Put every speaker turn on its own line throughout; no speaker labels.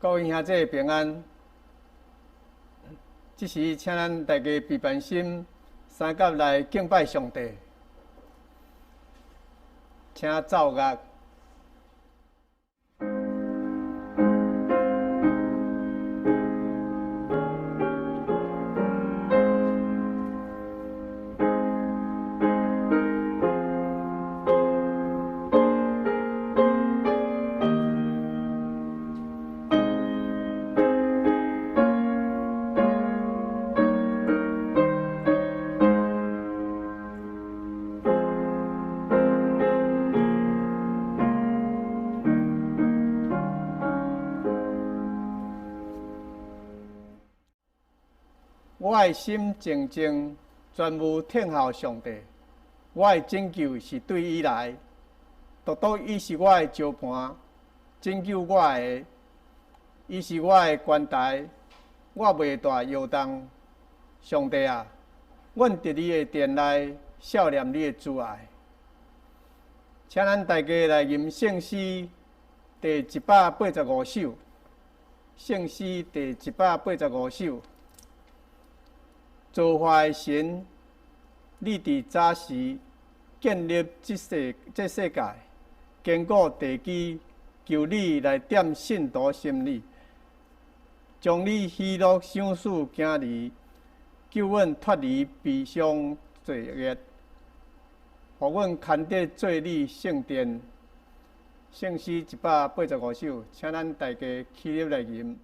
各位兄弟平安。這時，請咱大家備辦心，三佮來敬拜上帝。請奏樂。我的心靜靜，專務聽候上帝。我的拯救是對伊來，獨獨伊是我的石磐，拯救我的，伊是我的關台，我袂大搖動。上帝啊，阮佇你的殿內，數念你的慈愛。請咱大家來吟聖詩第185首，聖詩第185首。造化的神，你佇早時建立這世界，堅固地基，求你來點信徒心裡，將你喜樂賞賜囝兒，救阮脫離悲傷罪孽，予阮堪得做你聖殿。聖詩185首，請咱大家起立來吟。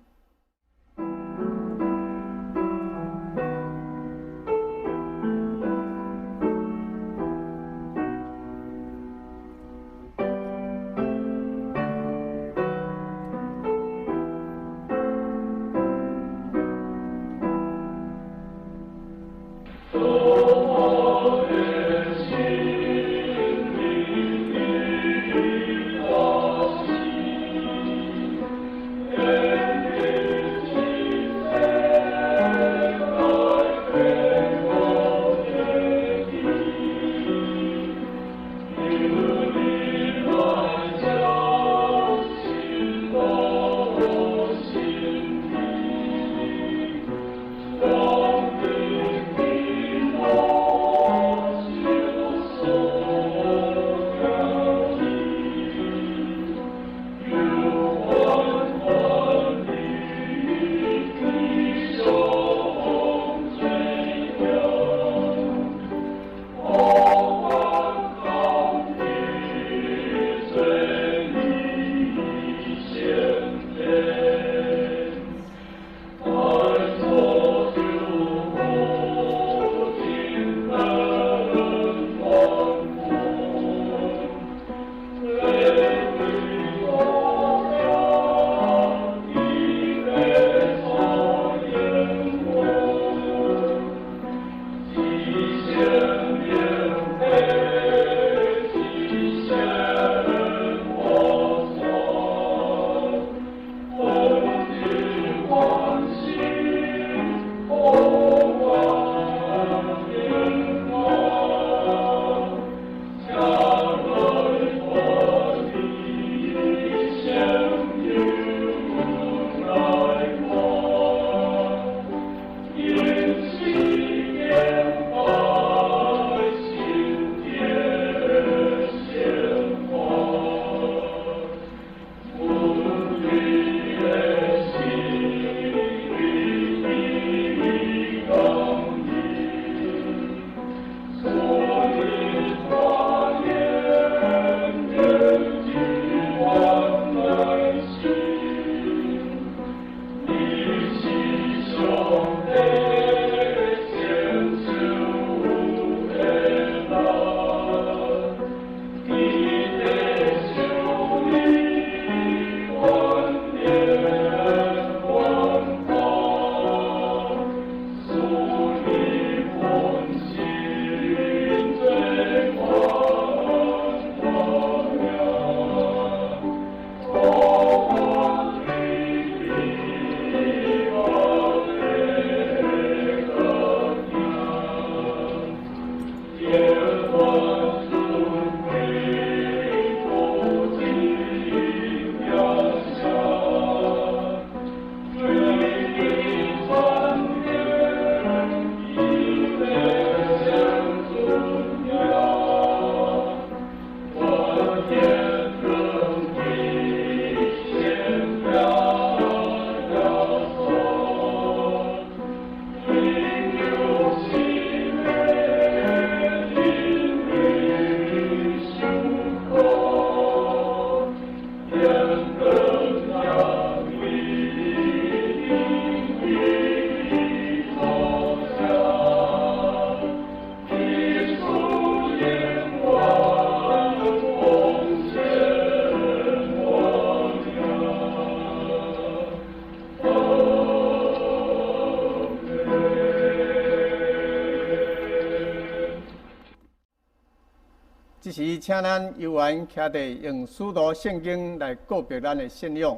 這時，請咱有緣徛佇用使徒聖經來告白咱的信仰，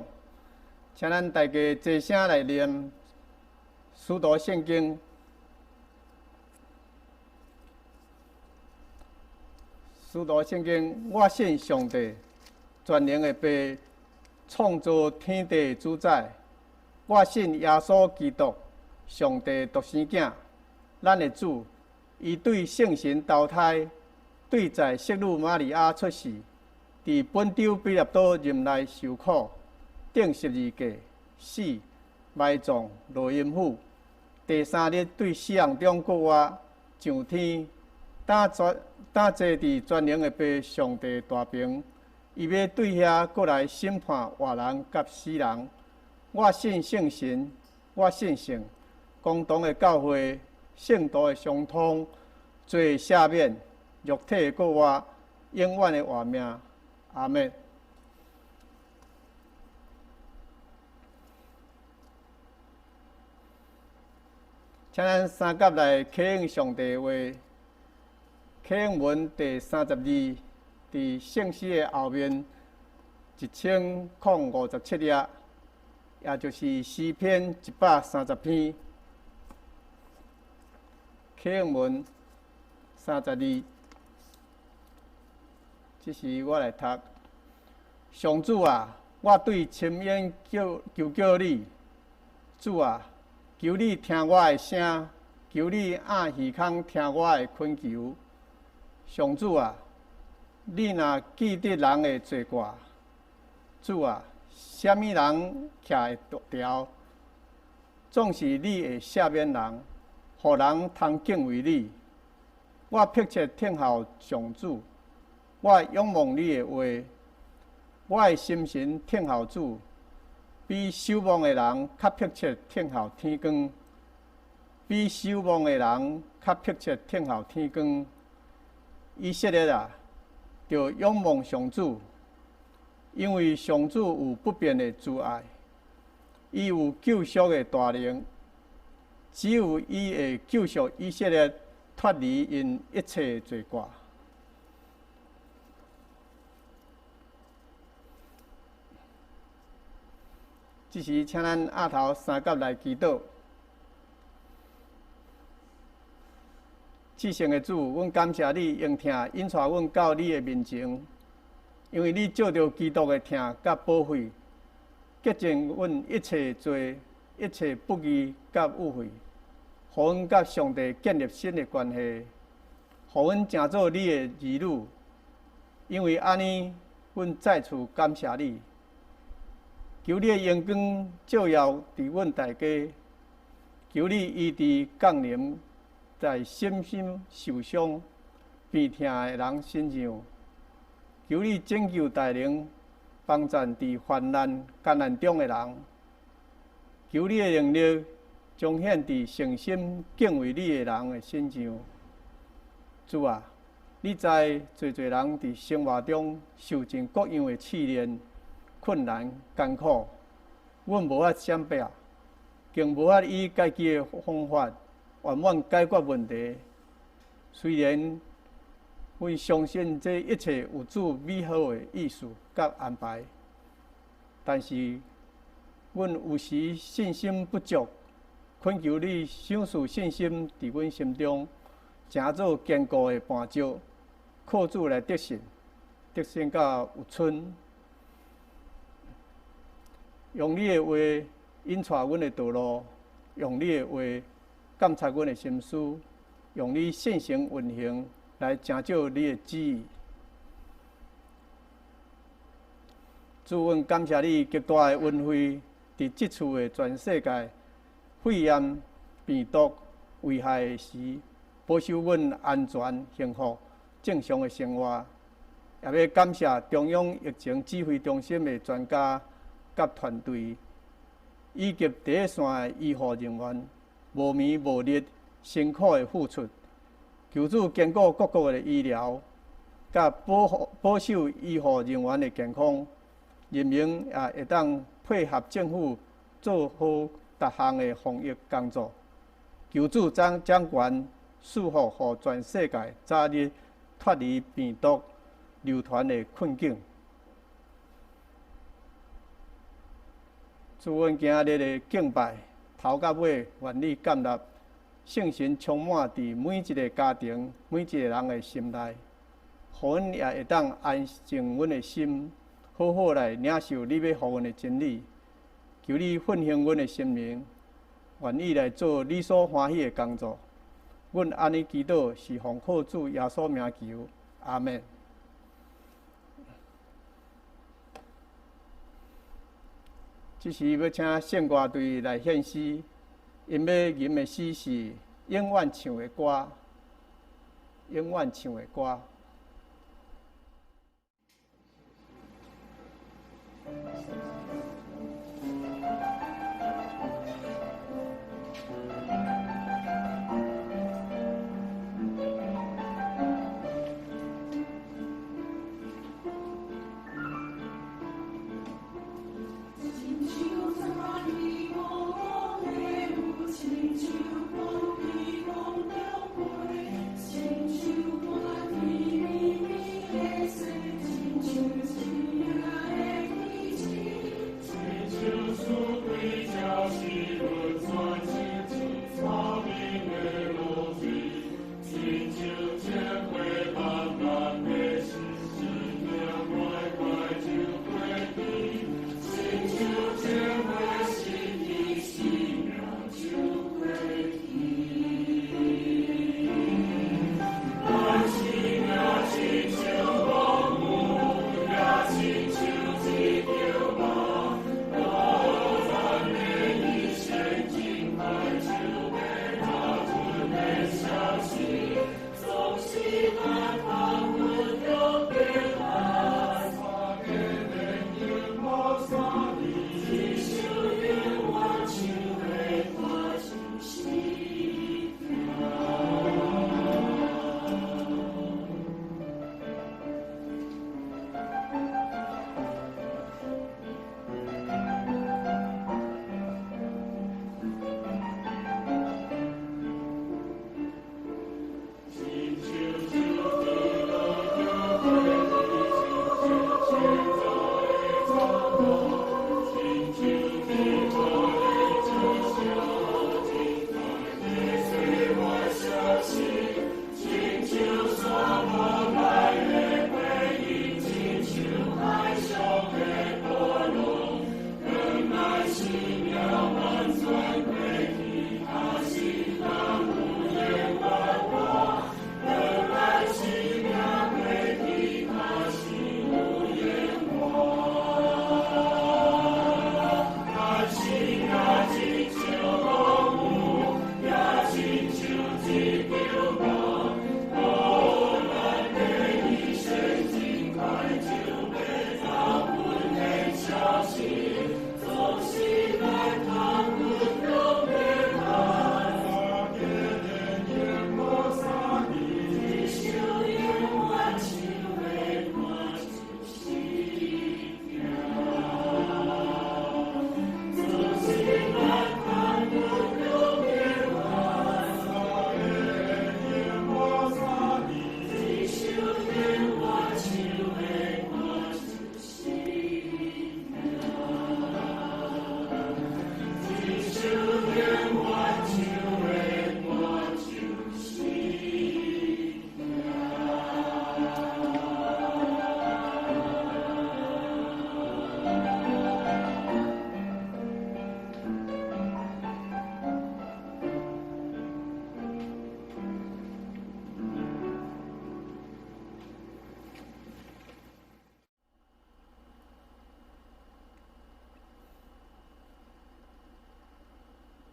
請咱大家齊聲來念使徒聖經。使徒聖經，我信上帝，全能的父，創造天地的主宰。我信耶穌基督，上帝獨生囝，咱的主。伊對聖神投胎，對在聖女瑪利亞出世，佇本丟彼拉多任內受苦，釘十字架，死，埋葬，落陰府，第三日對死人中復活，上天，擔坐擔坐佇全能的父上帝大爿，伊欲對遐閣來審判活人佮死人。我信聖神，我信聖公同的教會，聖徒的相通，罪赦免，肉體的復活，永遠的活命。阿們。請咱三甲來啟應上帝的話，啟應文第32，佇聖詩的後面1057頁，也就是詩篇130篇。啟應文32，這時我來讀。上主啊，我對深淵叫求叫你，主啊，求你聽我的聲，求你掩耳孔聽我的懇求。上主啊，你若記得人的罪過，主啊，啥物人徛會牢？總是你會赦免人，予人通敬畏你。我迫切等候上主，我仰望你的話，我的心神等候主，比守望的人較迫切等候天光，比守望的人較迫切等候天光。以色列啊，著仰望上主，因為上主有不變的慈愛，伊有救贖的大能，只有伊會救贖以色列脫離𪜶一切罪過。這時，請咱額頭三甲來祈禱。至聖的主，阮感謝你用疼引帶阮到你的面前，因為你藉著基督的疼佮寶血，潔淨阮一切罪、一切不義佮污穢，予阮佮上帝建立新的關係，予阮成做你的兒女。因為按呢，阮再次感謝你。求你的榮光照耀佇阮大家，求你醫治降臨在身心受傷、病痛的人身上，求你拯救大能，幫贊佇患難艱難中的人，求你的能力彰顯佇誠心敬畏你的人的身上。主啊，你知濟濟人佇生活中受盡各樣的試煉、困難、艱苦，阮無法閃避，更無法以家己的方法圓滿解決問題。雖然阮相信這一切有主美好的意思佮安排，但是阮有時信心不足，懇求你賞賜信心佇阮心中，成做堅固的磐石，靠主來得勝，得勝到有賰。用你的話引帶阮的道路，用你的話監察阮的心思，用你信誠運行來成就你的旨意。主，阮感謝你極大的恩惠，佇這次的全世界肺炎病毒危害的時，保守阮安全、幸福、正常的生活。也欲感謝中央疫情指揮中心的專家佮團隊，以及第一線的醫護人員，無眠無日辛苦的付出，求主堅固各國的醫療，佮保護保守醫護人員的健康，人民也會當配合政府做好逐項的防疫工作。求主掌掌權，賜福予全世界早日脫離病毒。流傳的困境。主，阮今日的敬拜，頭到尾，願你建立聖神充滿佇每一个家庭、每一个人的心內，予阮也會當安靜阮的心，好好來領受你欲予阮的真理。求你奮興阮的心靈，願意來做你所歡喜的工作。阮按呢祈禱，是奉靠主耶穌名求，阿們。這時欲請聖歌隊來獻詩，𪜶欲吟的詩是《永遠唱的歌》，永遠唱的歌。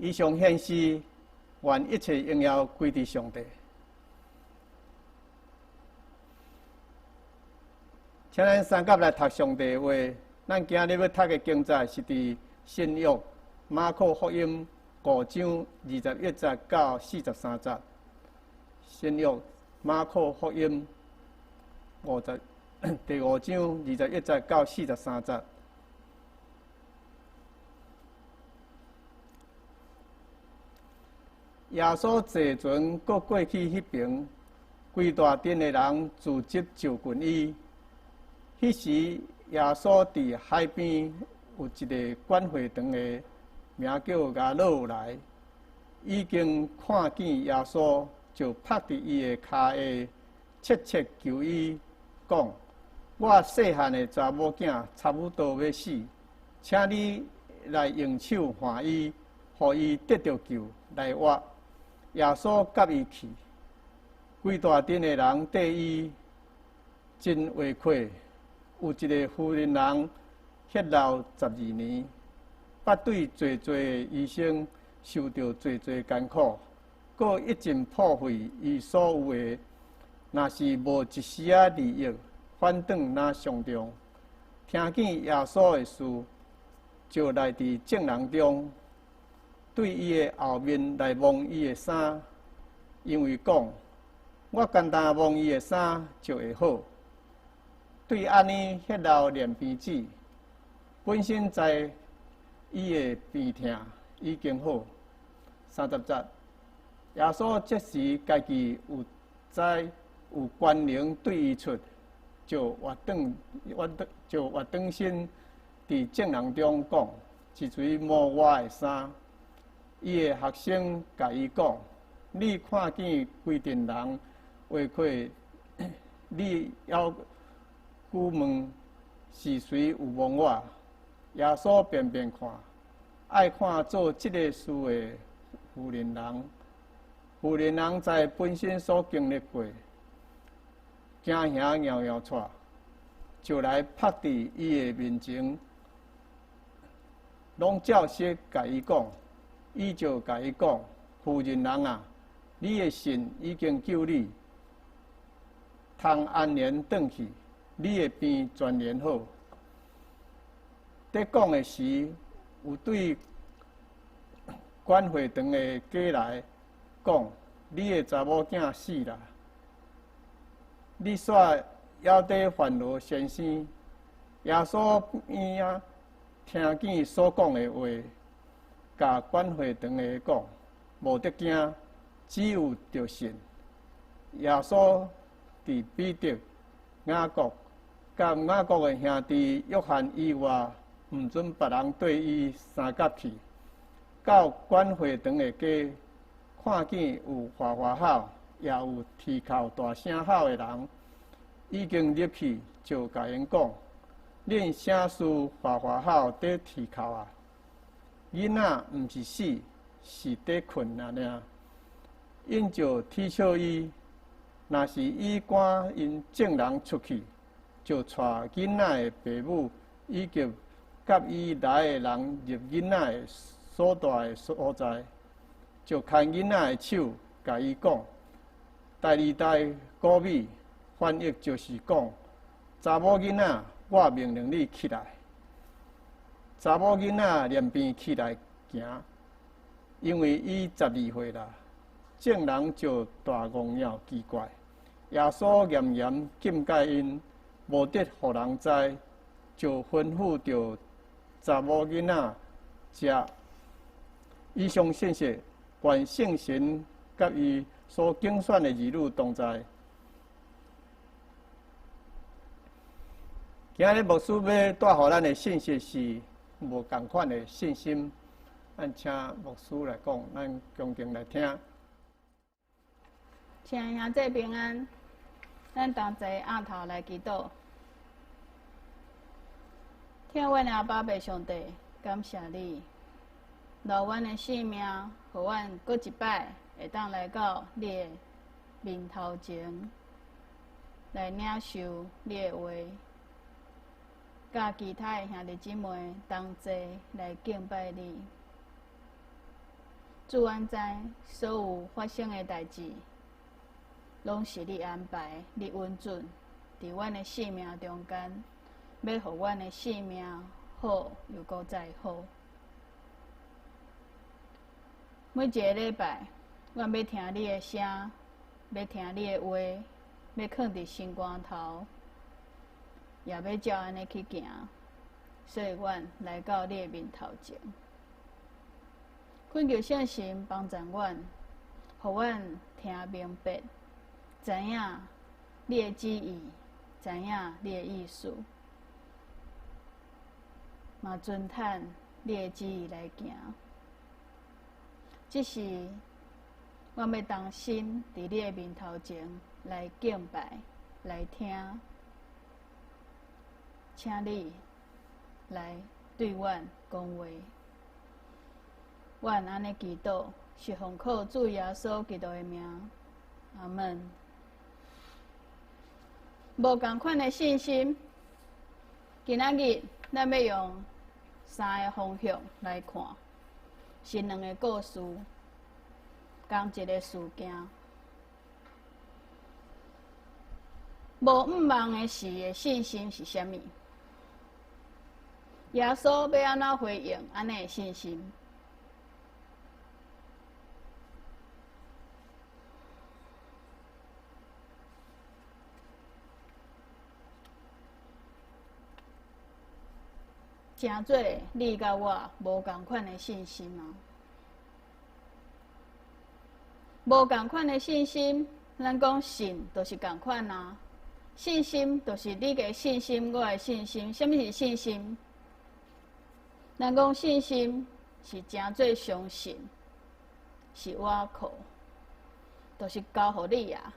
以上獻詩，願一切榮耀歸佇上帝。請咱三甲來讀上帝話。咱今日欲讀的經節是佇新約馬可福音五章二十一節到四十三節。新約馬可福音第五章二十一節到四十三節。耶穌坐船閣過去彼爿，規大陣的人聚集就近伊，彼時耶穌佇海邊有一个管會堂的，名叫睚魯來，已經看見耶穌，就拍佇伊的跤下，切切求伊講：我細漢的查某囝差不多欲死，請你來用手按伊，予伊得著救來活。耶穌佮伊去，規大陣的人綴伊真圍困。有一个婦人人血漏12年，捌對濟濟的醫生受著濟濟艱苦，閣一盡破費伊所有的，若是無一絲仔利益，反轉若傷重。聽見耶穌的事，就來佇眾人中，對伊的後面來摸伊的衫，因為講：我干焦摸伊的衫就會好。對按呢血漏連病子，本身知伊的病痛已經好。30節，耶穌這時家己有知有權能對伊出，就活轉活就活轉身佇眾人中講：是誰摸我的衫？伊的學生共伊講：你看見規陣人圍困，你猶閣問是誰有摸我？耶穌邊邊看，愛看做這个事的婦人人。婦人人知本身所經歷過，驚嚇搖搖掣，就來拍佇伊的面前，攏照實共伊講。伊就共伊講：婦人人啊，你的信已經救你，通安然轉去，你的病全然好。佇講的時，有對管會堂的家來講：你的查某囝死啦！你煞猶佇煩擾先生。耶穌邊仔聽見所講的話，共管會堂的講：無得驚，只有著信。耶穌佇彼得、雅各、佮雅各的兄弟約翰以外，毋准別人綴伊相佮去。到管會堂的家，看見有嘩嘩吼，也有啼哭大聲吼的人，已經入去，就共𪜶講：恁啥事嘩嘩吼佇啼哭啊？囡仔毋是死，是佇睏爾爾。𪜶就恥笑伊。若是伊趕𪜶眾人出去，就帶囡仔的爸母以及佮伊來的人入囡仔的所蹛的所在，就牽囡仔的手，共伊講：大利大古米，翻譯就是講：查某囡仔，我命令你起來。查某囡仔連便起來行，因為伊12歲啦。眾人就大戇枵奇怪。耶穌嚴嚴禁戒𪜶，無得予人知，就吩咐著查某囡仔食。以上信息，願聖神佮伊所揀選的兒女同在。今日牧師欲帶予咱的信息是無仝款的信心，咱請牧師來講，咱恭敬來聽。
親愛兄弟平安，咱同齊徛頭來祈禱。疼阮的阿爸父上帝，感謝你，留阮的性命，予阮閣一擺會當來到你的面頭前，來領受你的話，佮其他的兄弟姊妹同齊來敬拜你。主，阮知所有發生的代誌，攏是你安排、你允准，佇阮的性命中間，欲予阮的性命好，又閣再好。每一个禮拜，阮欲聽你的聲，欲聽你的話，欲囥佇心肝頭，也欲照按呢去行。所以，阮來到你的面頭前，懇求聖神幫助阮，予阮聽明白，知影你的旨意，知影你的意思，嘛遵趁你的旨意来行。这是阮欲重新伫你的面头前来敬拜、来听，请你来对阮讲话。阮按呢祈祷，是奉靠主耶稣基督的名，阿门。无仝款的信心，今仔日咱欲用三个方向来看，是两个故事，仝一个事件。无向望的时的信心是啥物？耶稣欲按怎回应按呢的信心？诚做你佮我无仝款的信心啊！无仝款的信心，咱讲信就是仝款啊。信心就是你的信心，我的信心。啥物是信心？咱讲信心是诚做相信，是倚靠，就是交予你啊。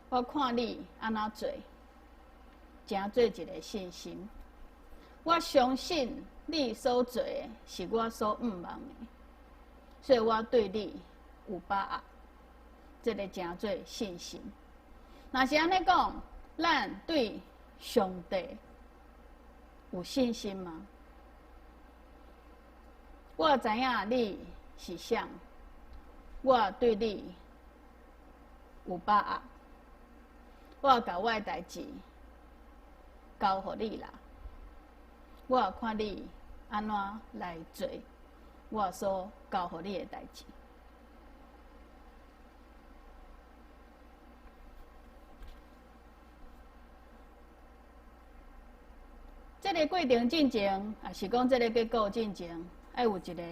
我看你按怎做，诚做一个信心。我相信你所做的是我所向望的，所以我对你有把握，这个诚做信心。若是按呢讲，咱对上帝有信心吗？我知影你是谁，我对你有把握，我共我的代志交予你啦。我看你按怎来做，我所交予你的代志。这个过程进前，抑是讲这个结果进前，爱有一个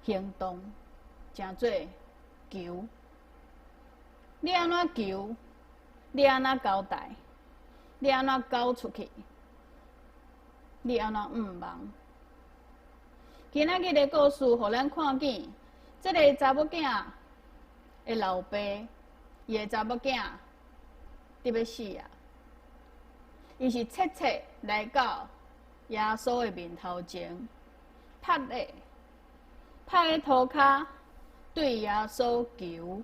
行动，称做求。你按怎求？你按怎交代？你按怎交出去？你按怎向望？今仔日的故事，予咱看见，这个查某囝的老爸，伊的查某囝得欲死啊！伊是切切来到耶稣的面头前，拍咧涂跤，对耶稣求：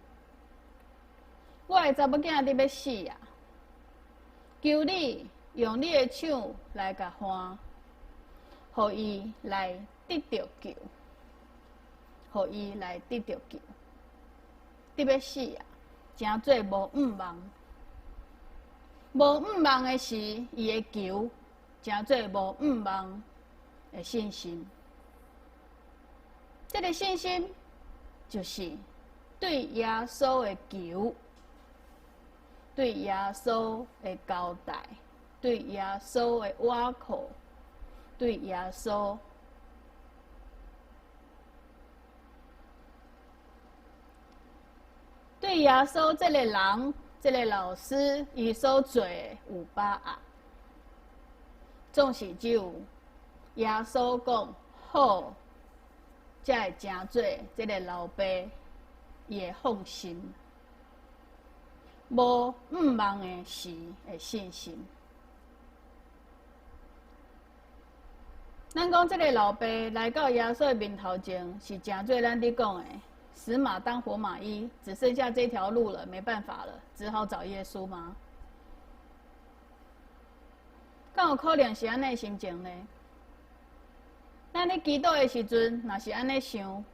我的查某囝得欲死啊！求你用你的手来共按，予伊来得著救，予伊来得著救，得欲死啊！诚做无向望，无向望的时，伊的求，诚做无向望的信心。这个信心就是对耶稣的求，对耶稣的交代，对耶稣的倚靠，对耶稣，对耶稣这个人，这个老师，伊所做的有把握。总是只有耶稣讲好，才会成做这个老爸伊会放心。无向望的时的信心。咱讲这个老爸来到耶稣的面头前，是诚做咱咧讲的，死马当活马医，只剩下这条路了，没办法了，只好找耶稣吗？敢有可能是按呢心情呢？咱咧祈祷的时阵，若是按呢想，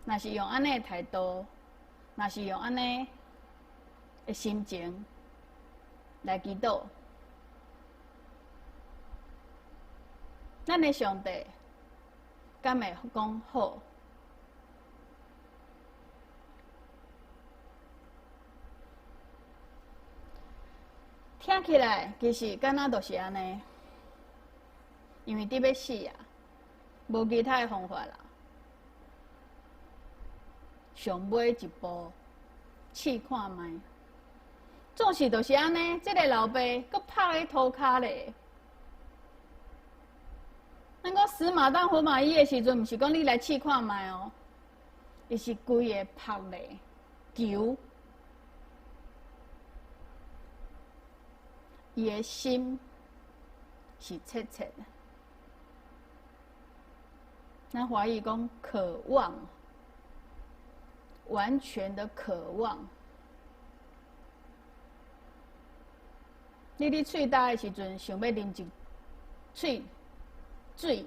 若是用按呢态度，若是用按呢的心情来祈祷，咱的上帝敢会讲好？听起来其实敢若就是按呢，因为得欲死啊，无其他的方法啦。上尾一步试看觅，總是就是按呢，這個老爸閣拍咧塗跤咧。咱講死馬當活馬醫的時陣，毋是講你來試看覓哦，伊是規个拍咧求，伊的心是切切的。咱華語講渴望，完全的渴望。你佇喙焦的時陣，想欲啉一喙水，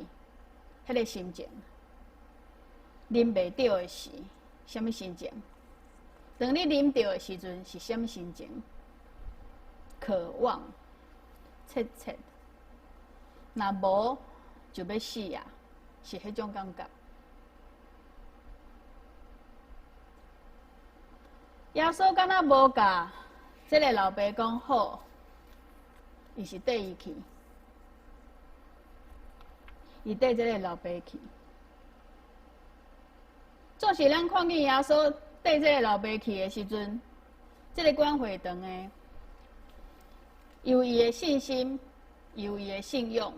彼个心情；啉袂著的時，啥物心情？當你啉著的時陣，是啥物心情？渴望，切切。若無就欲死啊！是彼種感覺。耶穌敢若無共這个老爸講好，伊是綴伊去，伊綴這个老爸去。總是咱看見耶穌綴這个老爸去的時陣，這个管會堂的有伊的信心，有伊的信仰，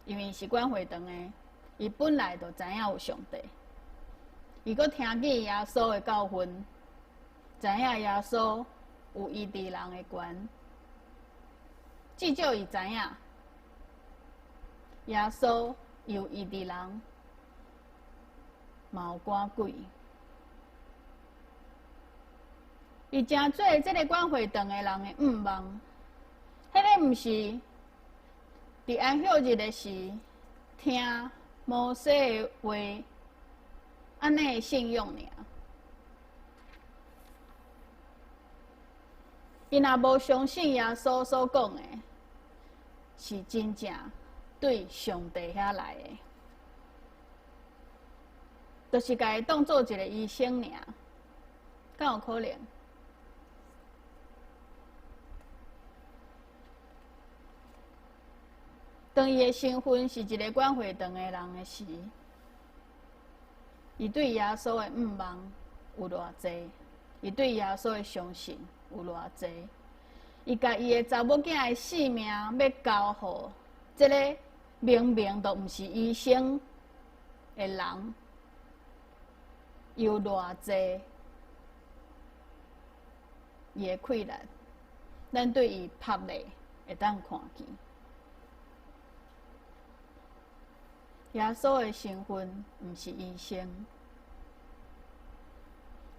因為伊是管會堂的，伊本來就知影有上帝，伊閣聽見耶穌的教訓，知影耶穌有醫治人的權，至少伊知影耶穌有醫治人，嘛有趕鬼。伊成做這个管會堂的人的願望，彼个毋是佇安息日的時聽摩西的話，按呢的信仰爾。伊若無相信耶穌所講的，是真正對上帝遐來的，就是共伊當做一个醫生爾，敢有可能？當伊的身份是一个管會堂的人的時，伊對耶穌的向望有偌濟？伊對耶穌的相信有偌濟？伊共伊的查某囝的性命欲交予這个明明都毋是醫生的人，有偌濟伊的氣力？咱對伊拍咧會當看見。耶穌的身份毋是醫生，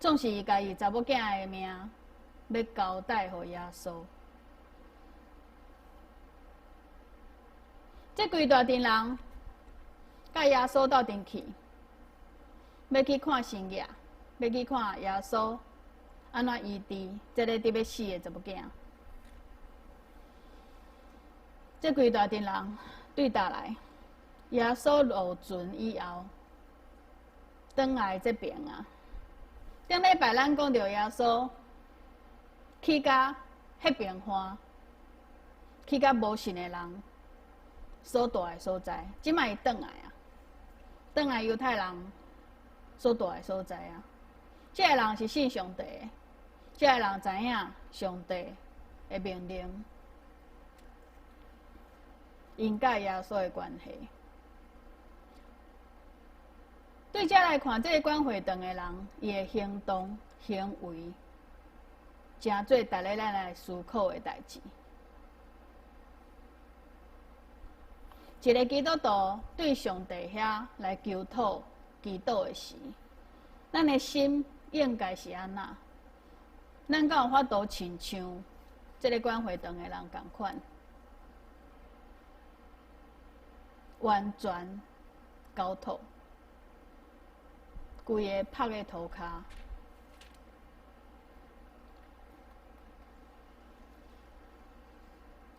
總是伊共伊查某囝的命欲交代予耶穌。這規大陣人佮耶穌鬥陣去，欲去看神跡，欲去看耶穌按怎醫治這個佇欲死的查某囝。這規大陣人對佗來？耶穌落船以後，轉來這爿啊。頂禮拜咱講著耶穌去共彼爿岸，去共無信的人所蹛的所在，這擺伊轉來啊，轉來猶太人所蹛的所在啊。這个人是信上帝的，這个人知影上帝的命令，𪜶佮耶穌的關係。對這來看，這个管會堂的人，伊的行動行為，誠做值得咱來思考的代誌。一个基督徒對上帝遐來求討、祈禱的時，咱的心應該是按怎？咱敢有法度親像這个管會堂的人仝款，完全交託？規个拍咧塗跤，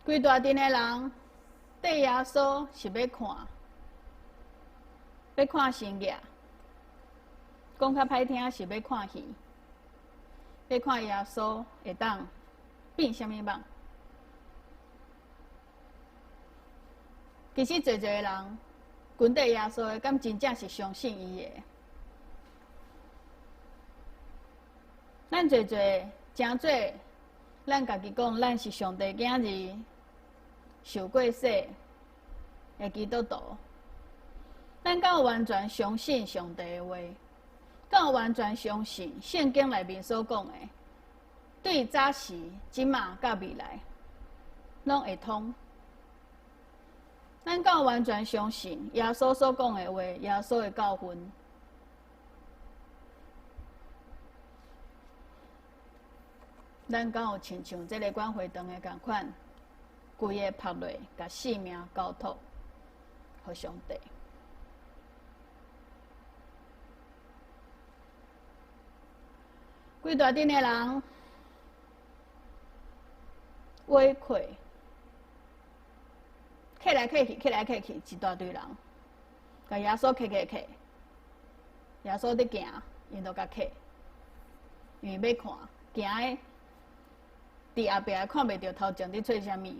規大陣的人綴耶穌是欲看，欲看神跡，講較歹聽是欲看戲，欲看耶穌會當變啥物夢。其實濟濟的人跟綴耶穌的，敢真正是相信伊的？咱濟濟誠做咱家己講，咱是上帝囝兒，受過洗的基督徒。咱敢有完全相信上帝的話？敢有完全相信聖經內面所講的？對早時、這馬佮未來，攏會通。咱敢有完全相信耶穌所講的話，耶穌的教訓？咱敢有親像這个管會堂的仝款，規个曝落，共性命交託予上帝？規大陣的人圍困，客來客去，客來客去，一大堆人，共耶穌客客客，耶穌佇行，𪜶就共客，因為欲看，驚佇後壁看袂著頭前佇做啥物。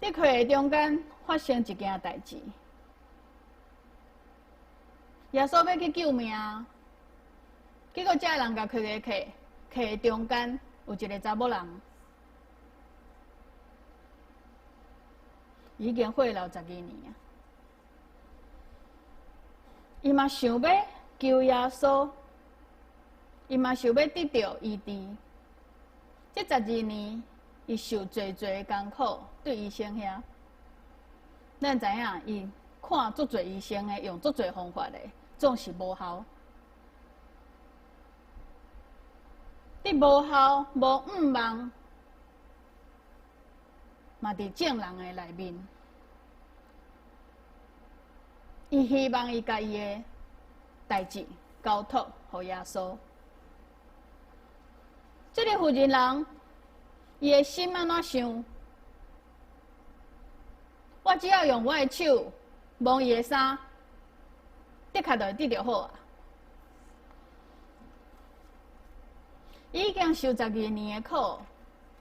佇客的中間發生一件代誌，耶穌欲去救命，結果這人共客客客，客的中間有一个查某人，已經血流12年啊！伊嘛想欲求耶穌，伊嘛想欲得著醫治。這12年，伊受濟濟的艱苦，對醫生遐，咱知影，伊看足濟醫生的，用足濟方法的，總是無效。佇無效、無向望，嘛佇眾人的內面，伊希望伊共伊的代誌交託予耶穌。這个婦人人，伊的心按怎想？我只要用我的手摸伊的衫，的確就會得著好啊！伊已經受12年的苦，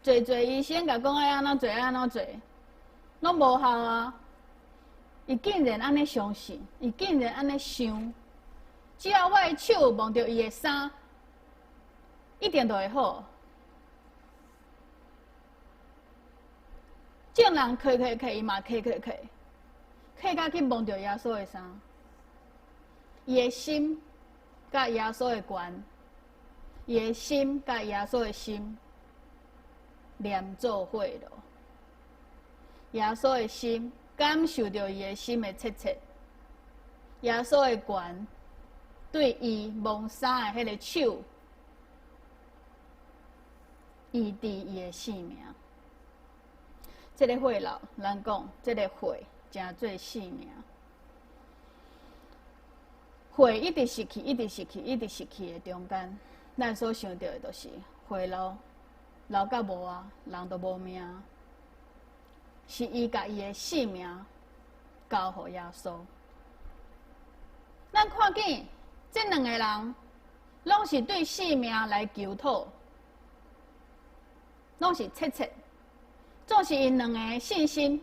濟濟醫生共講愛按怎做，愛按怎做，攏無效啊！伊竟然按呢相信，伊竟然按呢想，只要我的手摸著伊的衫，一定就會好。眾人磕磕磕，伊嘛磕磕磕，磕到去摸著耶穌的衫，伊的心佮耶穌的懸，伊的心佮耶穌的心連做伙囉。耶穌的心感受著伊的心的切切，耶穌的懸對伊摸衫的彼个手，醫治伊的性命。這个血流，咱講這个血成做性命，血一直失去，一直失去，一直失去的中間，咱所想著的就是血流流甲無啊，人就無命。是伊共伊的性命交予耶穌。咱看見這兩个人，攏是對性命來求討，攏是切切。總是𪜶兩个信心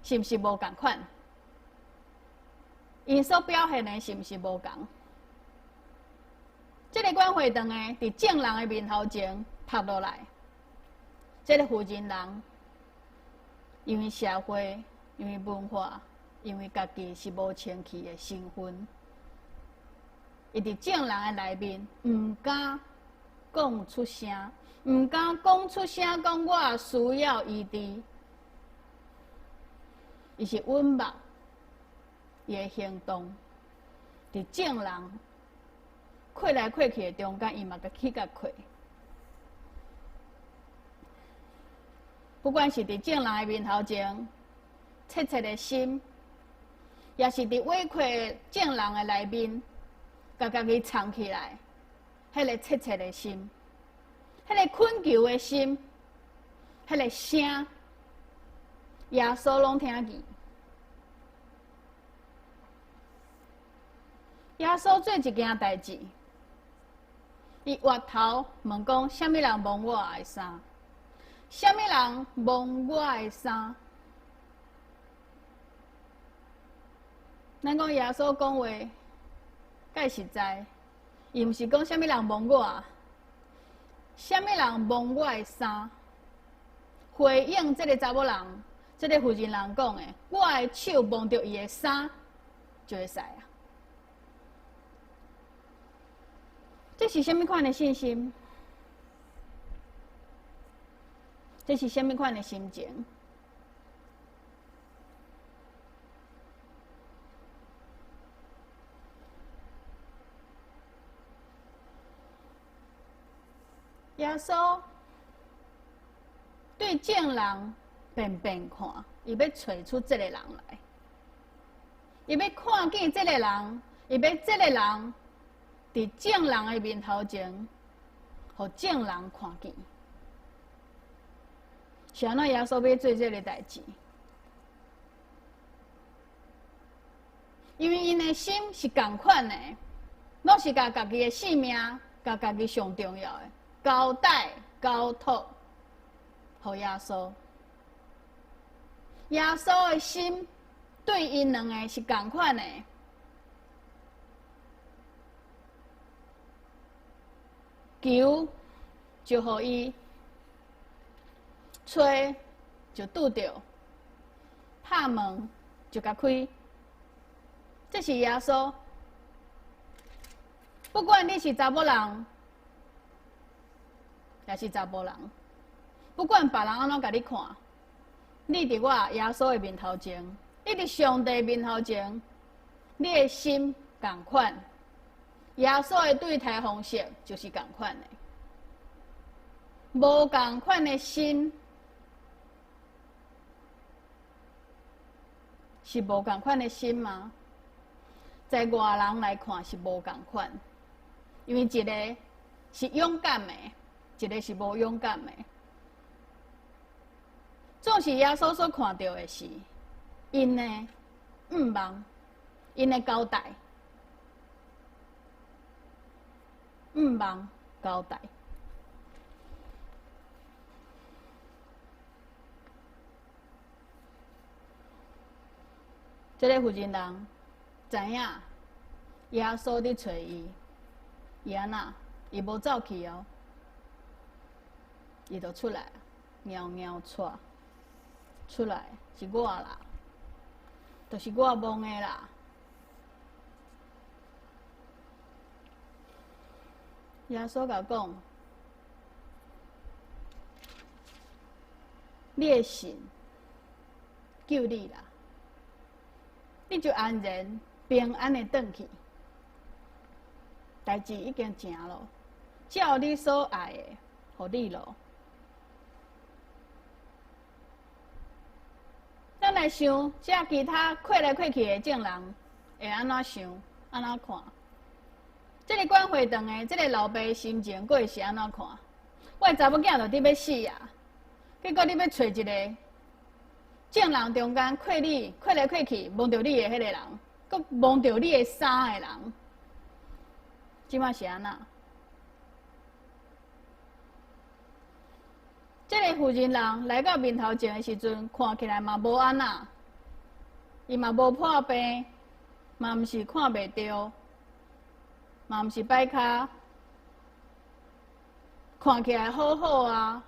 是毋是無仝款？𪜶所表現的是毋是無仝？這个管會堂的佇眾人的面頭前曝落來，這个婦人人因為社會、因為文化、因為家己是無清氣的身份，伊佇眾人的內面毋敢講出聲。毋敢講出聲，講我需要醫治。伊是穩目，伊的行動，佇眾人看來看去的中間，伊嘛共去共看。不管是佇眾人的面頭前，切切的心，抑是佇委屈眾人的內面，共家己藏起來，彼个切切的心。彼个懇求的心，彼个聲，耶穌攏聽見。耶穌做一件代誌，伊回頭問講：啥物人摸我的衫？啥物人摸我的衫？咱講耶穌講話，蓋實在，伊毋是講啥物人摸我，啥物人摸我的衫？回應這个查某人，這个婦人人講的，我的手摸著伊的衫，就會使啊。這是啥物款的信心？這是啥物款的心情？耶穌對眾人變變看，伊欲揣出這个人來，伊欲看見這个人，伊欲這个人佇眾人的面頭前，予眾人看見。是按怎耶穌欲做這个代誌？因為𪜶的心是仝款的，攏是共家己的性命，共家己上重要的交代交託，予耶穌。耶穌的心對𪜶兩个是仝款的，求就予伊，揣就拄著，拍門就共開。這是耶穌。不管你是查某人，抑是查埔人，不管別人按怎共你看，你佇我耶穌的面頭前，你佇上帝面頭前，你的心仝款。耶穌的對待方式就是仝款的，無仝款的心是無仝款的心嗎？在外人來看是無仝款，因為一个是勇敢的，一个是無勇敢的。總是耶穌所看著的是𪜶的向望，𪜶的交代，向望交代。這个婦人人知影耶穌佇揣伊，伊按怎？伊無走去哦，伊就出來，𪜶𪜶跙出來，是我啦，就是我摸的啦。耶穌共講：你的信救你啦，你就安然平安的轉去。代誌已經成咯，照你所愛的，予你咯。咱來想，這其他趯來趯去的眾人會按怎想、按怎看？這个管會堂的這个老爸的心情，閣會是按怎看？我的查某囝就佇欲死啊！結果你欲揣一个眾人中間趯你趯來趯去，摸著你的彼個人，閣摸著你的衫的人，這擺是按怎？這个婦人人來到面頭前的時陣，看起來嘛無按怎，伊嘛無破病，嘛毋是看袂著，嘛毋是擺跤，看起來好好啊。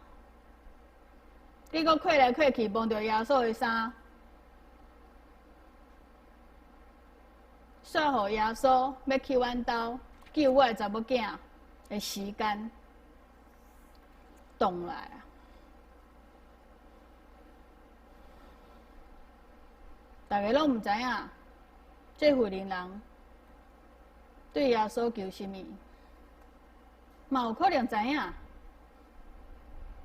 結果趯來趯去，摸著耶穌的衫，煞予耶穌欲去阮兜救我的查某囝的時間擋來啊！大家攏毋知影，這婦人人對耶穌求啥物，嘛有可能知影。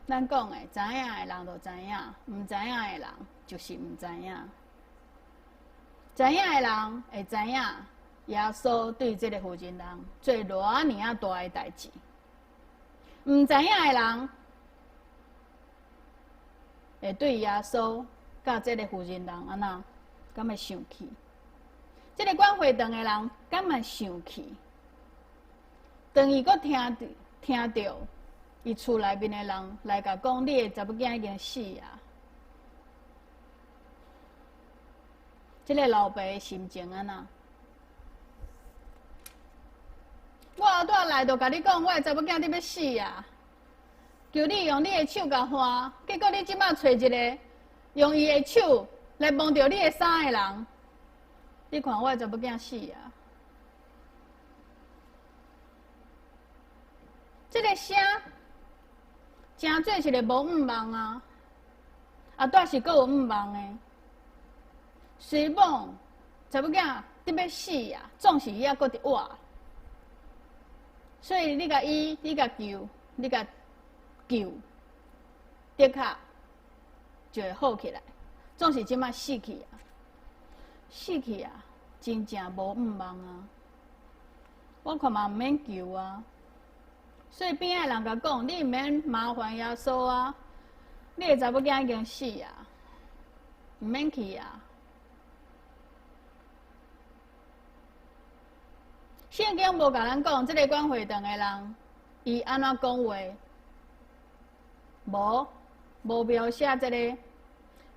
咱講的知影的人就知影，毋知影的人就是毋知影。知影的人會知影耶穌對這个婦人人做偌爾仔大的代誌，毋知影的人會對耶穌佮這个婦人人按怎？敢會生氣？這个管會堂的人敢會生氣？當伊閣聽著伊厝內面的人來共講，你的查某囝已經死啊！這个老爸的心情按怎？我后拄仔來就共你講，我的查某囝佇欲死啊！求你用你的手共按，結果你這擺揣一个用伊的手來摸著你的衫的人，你看我的查某囝死啊！這个聲誠做一个無向望啊！啊，拄是閣有向望的。雖罔查某囝佇欲死啊，總是伊猶閣佇活。所以你共醫，你共救，你共救，的確就會好起來。總是這擺死去啊，死去啊，真正無向望啊！我看嘛毋免求啊。所以邊仔的人共講，你毋免麻煩耶穌啊，你的查某囝已經死啊，毋免去啊。聖經無共咱講，這个管會堂的人，伊按怎講話？無，無描寫這个。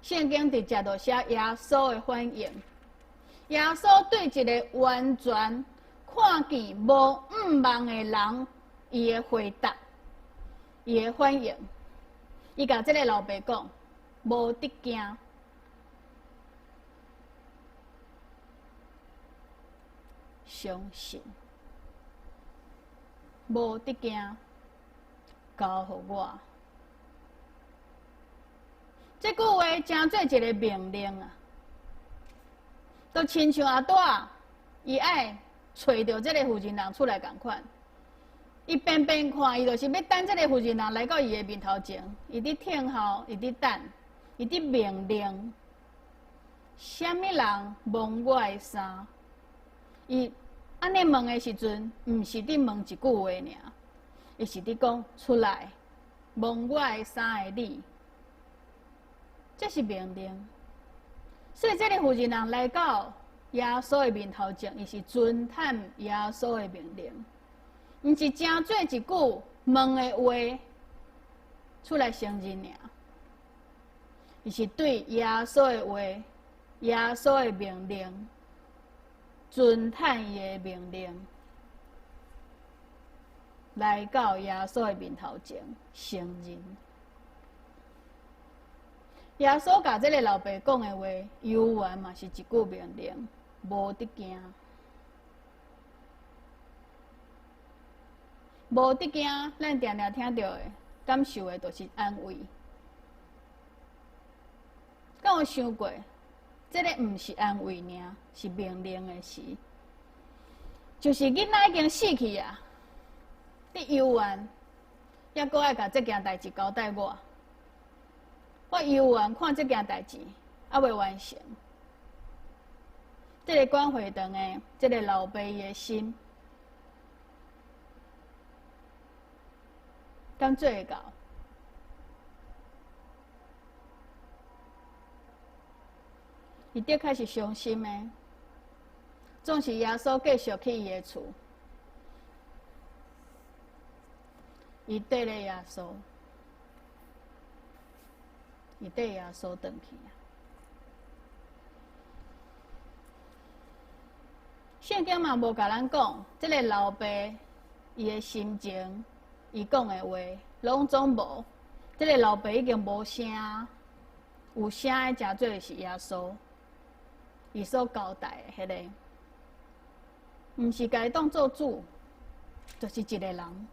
聖經直接就寫耶穌的反應。耶穌對一个完全看見無向望的人，伊的回答，伊的反應，伊共這个老爸講，無得驚。相信，無得驚，交予我。這句話誠做一个命令啊，就親像阿拄仔，伊愛揣著這个婦人人出來仝款。伊邊邊看，伊就是欲等這个婦人人來到伊的面頭前，伊佇聽候，伊佇等，伊佇命令。啥物人摸我的衫？伊按呢問的時陣，毋是佇問一句話爾，伊是佇講出來摸我的衫的你，這是命令。所以這个婦人人來到耶穌的面頭前，伊是遵探耶穌的命令，毋是誠做一句問的話出來承認爾，伊是對耶穌的話、耶穌的命令。遵探伊的命令，來到耶穌的面頭前承認。耶穌共這个老爸講的話，猶原嘛是一句命令，無得驚，無得驚。咱定定聽著的感受的，就是安慰。敢有想過？這个毋是安慰爾，是命令的時，就是囡仔已經死去啊！你猶原猶閣愛共這件代誌交代我，我猶原看這件代誌猶未完成。這个管會堂的這个老爸伊的心，敢做會到？伊的確是傷心的，總是耶穌繼續去伊的厝，伊綴咧耶穌，伊綴耶穌轉去啊。聖經嘛無共咱講，這个老爸伊的心情，伊講的話，攏總無。這个老爸已經無聲，有聲的誠做是耶穌。伊所交代的彼个，毋是共伊當做主，就是一个人，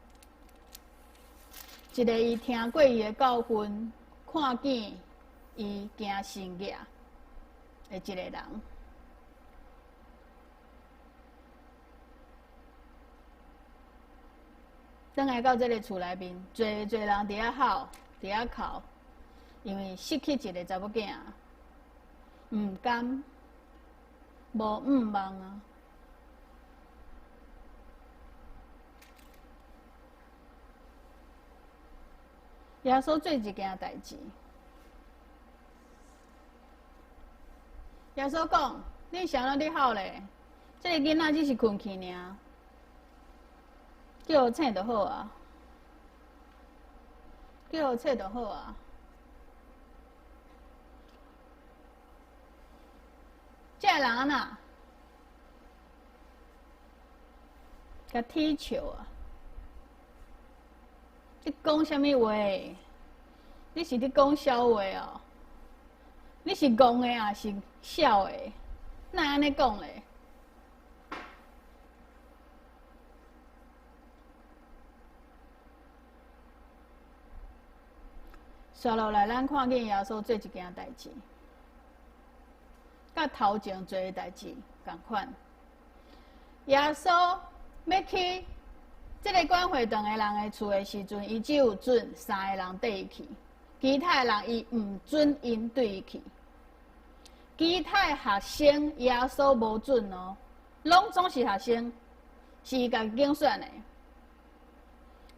一个伊聽過伊的教訓，看見伊行神蹟的一个人。轉來到這个厝內面，濟濟人佇遐哭，佇遐哭，因為失去一个查某囝，毋甘。無向望啊！耶穌做一件代誌，耶穌講：恁啥攏咧哭咧？這个囡仔只是睏去爾，叫予醒就好啊！叫予醒就好啊！這个人按怎？共恥笑啊！你講啥物話？你是咧講痟話哦？你是戇的抑是痟的？哪會按呢講咧？紲落來，咱看見耶穌做一件代誌，佮頭前做的代誌仝款。耶穌欲去這个管會堂的人的厝的時陣，伊只有准三个人綴伊去，其他的人伊毋准𪜶綴伊去。其他的學生耶穌無准哦，攏總是學生，是伊家己揀選的，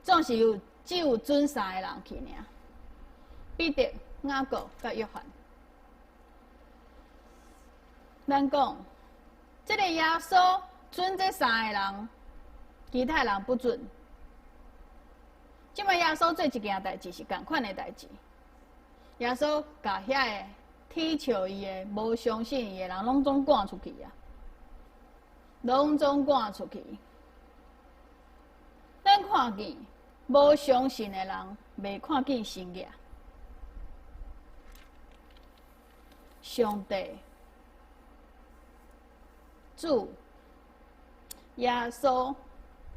總是有只有准三個人去爾。彼得、雅各佮約翰，咱講，這个耶穌准這三個人，其他人不准。這擺耶穌做一件代誌是仝款的代誌，耶穌共遐个恥笑伊的、無相信伊的人，攏總趕出去啊！攏總趕出去。咱看見無相信的人，袂看見神跡。上帝、主、耶穌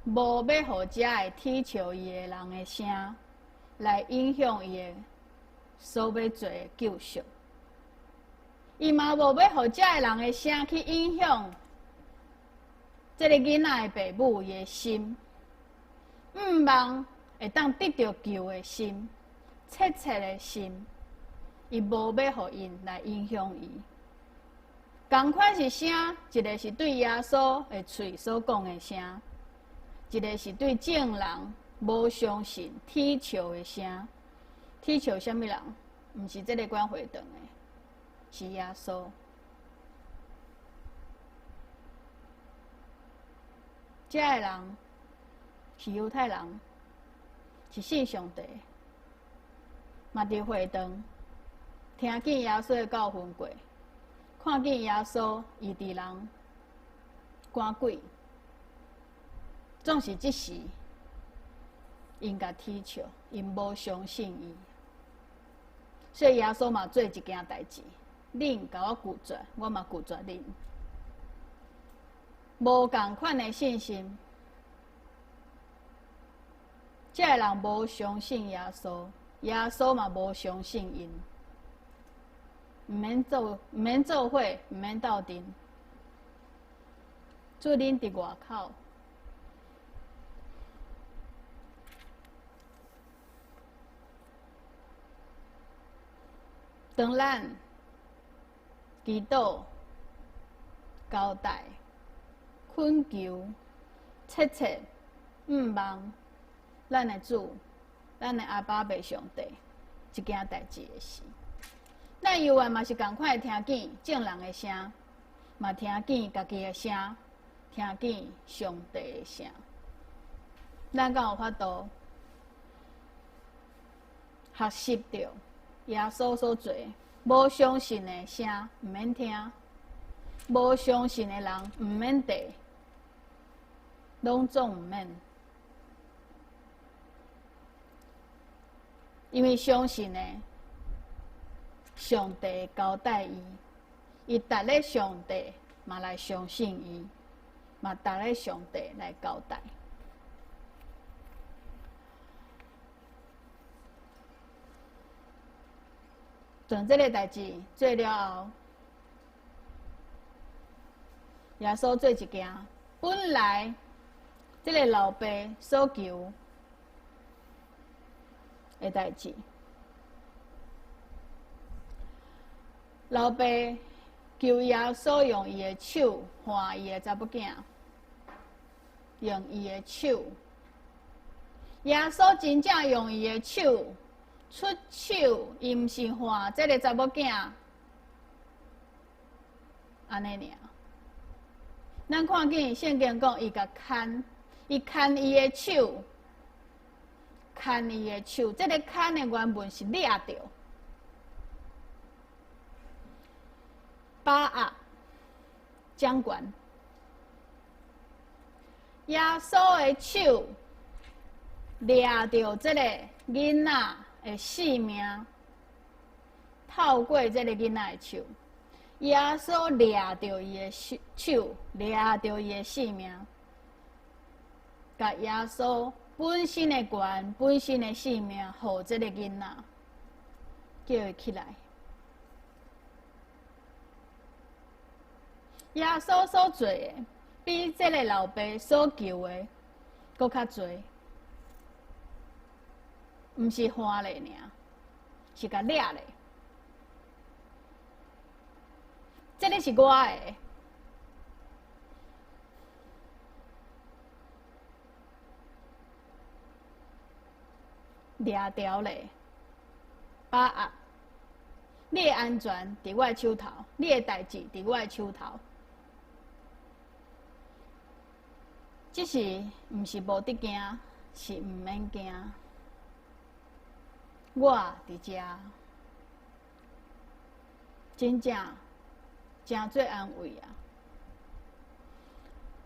無欲予遮个恥笑伊的人的聲來影響伊的所欲做的救贖，伊嘛無欲予遮个人的聲去影響這个囡仔的爸母伊的心，向望會當得著救的心，切切的心。伊無欲予𪜶來影響伊，仝款是聲，一个是對耶穌的喙所講的聲，一个是對眾人無相信、恥笑的聲。恥笑啥物人？毋是這个管會堂的，是耶穌。這个人是猶太人，是信上帝，嘛佇會堂。聽見耶穌的教訓過，看見耶穌醫治人、趕鬼，總是這時，𪜶共恥笑，𪜶無相信伊，所以耶穌嘛做一件代誌，恁共我拒絕，我嘛拒絕恁，無仝款的信心，這个人無相信耶穌，耶穌嘛無相信𪜶。毋免做，毋免做伙，毋免鬥陣。主恁佇外口，當咱祈禱、交代、懇求、切切、向望，咱的主，咱的阿爸父上帝，這件代誌的時。咱猶原嘛是仝款會聽見眾人的聲，嘛聽見家己的聲，聽見上帝的聲。咱敢有法度學習著耶穌所做的？無相信的聲毋免聽，無相信的人毋免綴，攏總毋免。因為相信的。上帝交代伊，伊值咧上帝嘛來相信伊，嘛值咧上帝來交代。當這个代誌做了後，耶穌做一件本來這个老爸所求的代誌。老爸求耶穌用伊的手挽伊的查某囝，用伊的手。耶穌真正用伊的手出手，伊毋是挽這个查某囝，按呢爾。咱看見聖經講，伊共牽，伊牽伊的手，牽伊的手，這个牽的原文是掠著。把握掌權，耶穌的手掠著這个囡仔的性命，透過這个囡仔的手，耶穌掠著伊的手，掠著伊的性命，共耶穌本身的權、本身的性命，予這个囡仔，叫伊起來。耶穌所做的，比這个老爸所求的閣較濟，毋是換咧爾，是共掠咧。這个是我的，掠牢咧，把握，你的安全佇我的手頭，你的代誌佇我的手頭。這是毋是無得驚，是毋免驚。我佇遮，真正誠做安慰啊！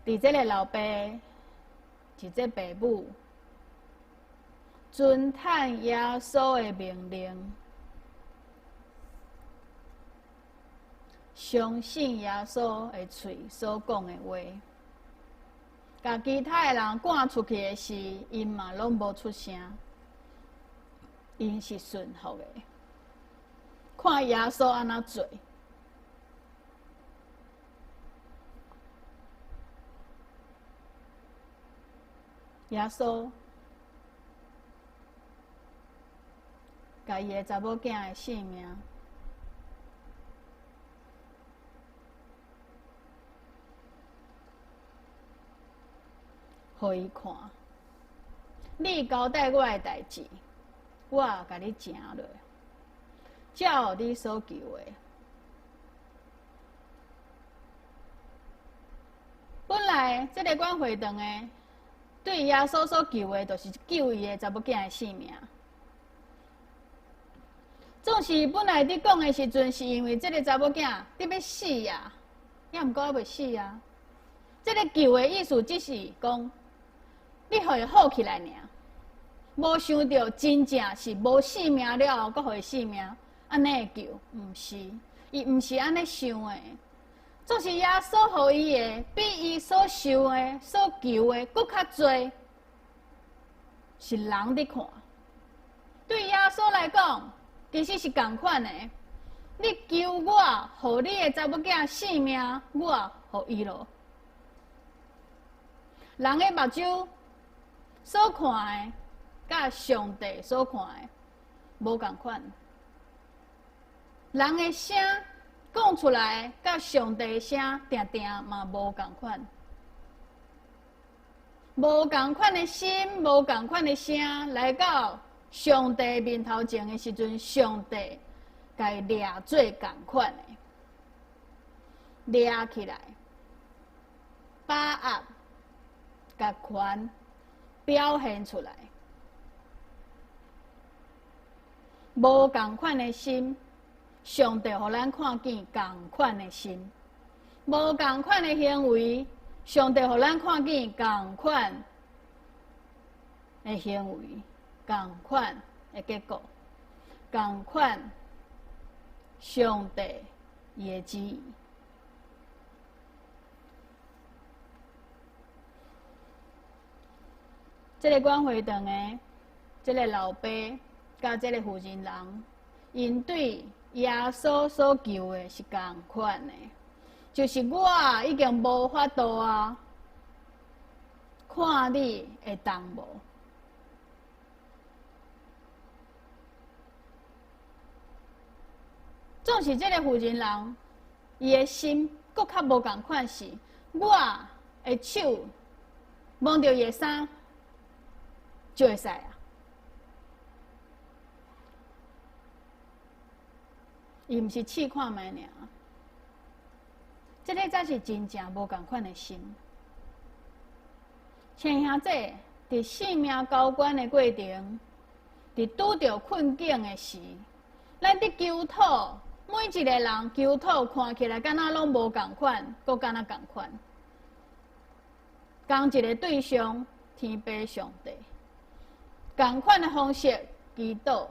佇這个老爸，一個爸母，遵趁耶穌的命令，相信耶穌的喙所講的話。共其他的人趕出去的時，𪜶嘛攏無出聲，𪜶是順服的。看耶穌按怎做，耶穌共伊的查某囝的性命，予伊看，你交代我的代誌，我共你成落，照你所求的。本來這个管會堂的對耶穌所求的，就是救伊的查某囝的性命。總是本來佇講的時陣，是因為這个查某囝佇欲死啊，猶毋過猶未死啊。這个求的意思，只是講你予伊好起來爾，無想著真正是無性命了後，閣予伊性命，按呢的求，毋是，伊毋是按呢想的。總是耶穌予伊的，比伊所想的、所求的閣較濟，是人佇看。對耶穌來講，其實是仝款的。你求我，予你的查某囝性命，我予伊囉。人的目睭所看的，佮上帝所看的無仝款。人的聲講出來，佮上帝的聲定定嘛無仝款。無仝款的心，無仝款的聲，來到上帝面頭前的時陣，上帝共伊掠做仝款的，掠起來，把握。共權表現出來，無仝款的心，上帝予咱看見仝款的心；無仝款的行為，上帝予咱看見仝款的行為，仝款的結果，仝款上帝伊的旨意。這个管會堂的這个老爸，佮這个婦人人，𪜶對耶穌所求的是仝款的，就是我已經無法度啊，看你會當無？總是這个婦人人，伊的心閣較無仝款是，我的手摸著伊的衫。就會使啊！伊毋是試看覓爾，這个才是真正無仝款的心。親兄弟，佇性命交關的過程，佇拄著困境的時，咱佇求討，每一個人求討看起來敢若攏無仝款，閣敢若仝款。仝一个对象，天父上帝，仝款的方式祈禱，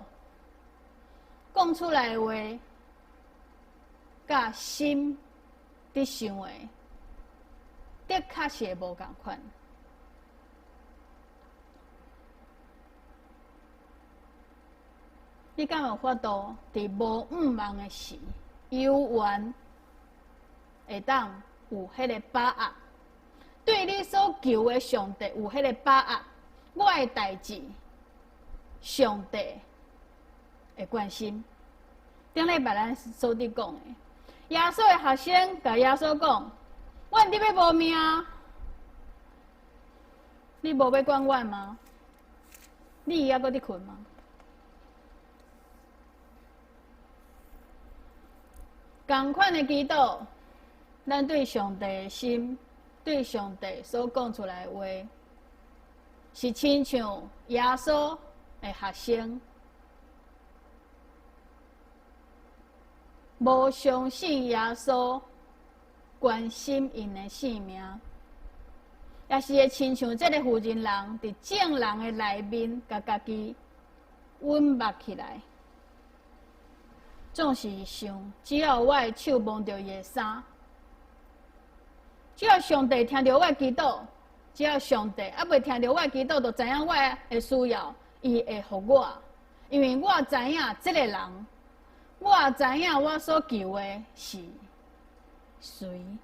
講出來的話，佮心佇想的，的確是會無仝款。你敢有法度佇無向望的時，猶原會當有彼个把握？對你所求的上帝有彼个把握，我的代誌，上帝會關心。頂禮拜咱所佇講的，耶穌的學生共耶穌講：阮佇欲無命，你無欲管阮嗎？你猶閣佇睏嗎？仝款的祈禱，咱對上帝的心，對上帝所講出來的話，是親像耶穌的學生，無相信耶穌關心𪜶的性命，也是會親像這个婦人人佇眾人的內面，共家己穩縛起來。總是想，只要我的手摸著伊的衫，只要上帝聽著我的祈禱，只要上帝猶未聽著我的祈禱，就知影我的需要，伊會予我，因為我知影這个人，我知影我所求的是誰，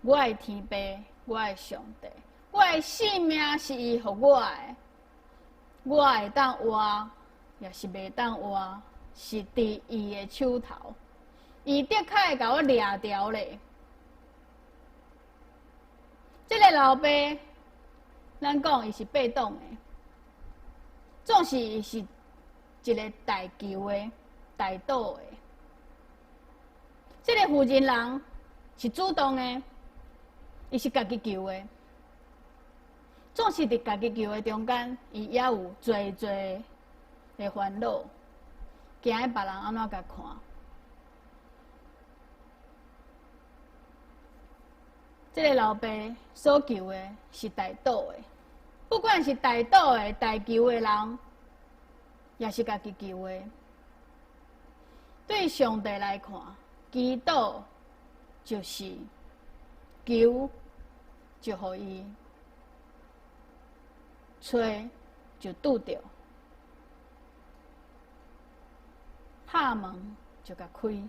我的天父，我的上帝，我的性命是伊予我的，我會當活，也是袂當活，是佇伊的手頭，伊的確會共我掠牢咧。這个老爸，咱講伊是被動的，總是伊是一个代求的、代禱的。這个婦人人是主動的，伊是家己求的。總是佇家己求的中間，伊也有濟濟的煩惱，驚彼別人按怎共看。這个老爸所求的是代禱的，不管是代禱的、代求的人，也是家己求的。對上帝來看，祈禱就是求，就予伊揣，就拄著。拍門就共開，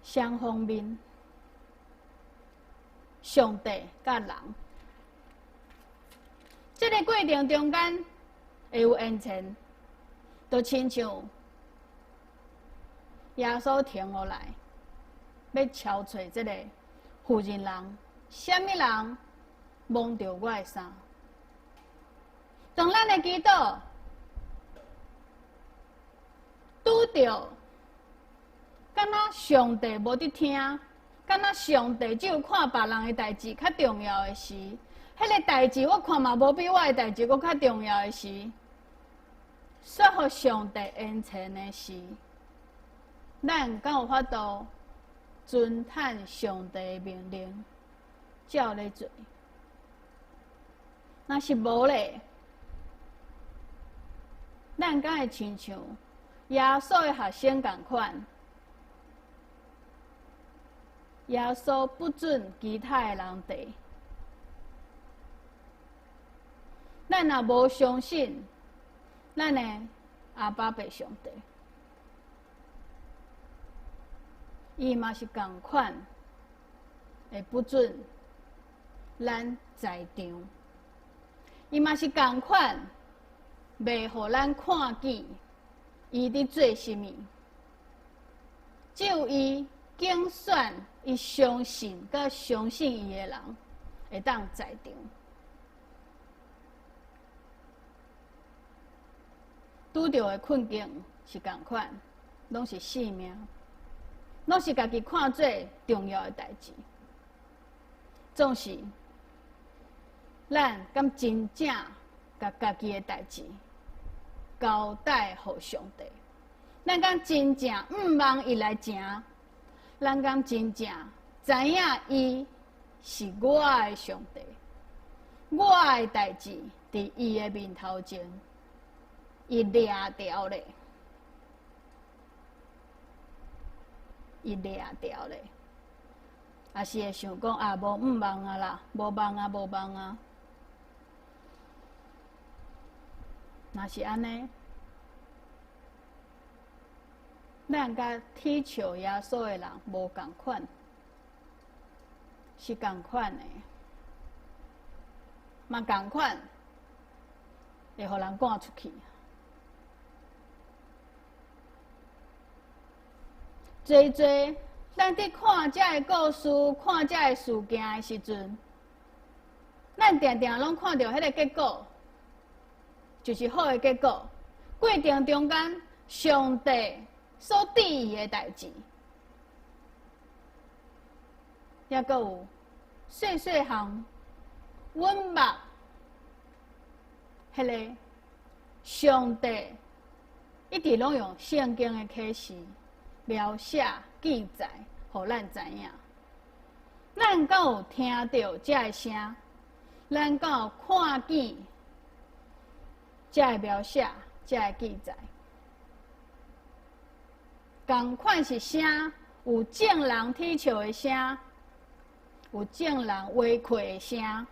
雙方面，上帝佮人，這个過程中間會有緣分，就親像耶穌停落來，欲敲揣這个婦人人，啥物人摸著我的衫？當咱的祈禱拄著，敢若上帝無佇聽，敢若上帝只有看別人的代誌較重要的時，彼个代誌我看嘛無比我的代誌閣較重要的時，煞予上帝延遲的時，咱敢有法度遵趁上帝的命令，照咧做？若是無咧，咱敢會親像耶穌的學生仝款？耶穌不准其他的人綴。咱若無相信，咱的阿爸父上帝，伊嘛是仝款，會不准咱在場，伊嘛是仝款。袂予咱看見伊佇做啥物，只有伊揀選伊相信佮相信伊的人，會當在場。拄著的困境是仝款，攏是性命，攏是家己看做重要的代誌。總是，咱敢真正共家己的代誌交代予上帝？咱敢真正向望伊來成？咱敢真正知影伊是我的上帝，我的代誌佇伊的面頭前，伊掠牢咧，伊掠牢咧，抑是會想講啊，無毋望啊啦，無望啊，無望啊。若是按呢，咱佮恥笑耶穌的人無仝款，是仝款的，嘛仝款會予人趕出去。濟濟，咱佇看這个故事、看這个事件的時陣，咱定定攏看著彼个結果，就是好的結果。過程中間，上帝所賜伊的代誌，猶閣有細細項，阮目彼个上帝一直攏用聖經的啟示描寫記載，予咱知影。咱敢有聽著這个聲？咱敢有看見這个描寫、這个記載？仝款是聲，有眾人恥笑的聲，有眾人畫氣的聲，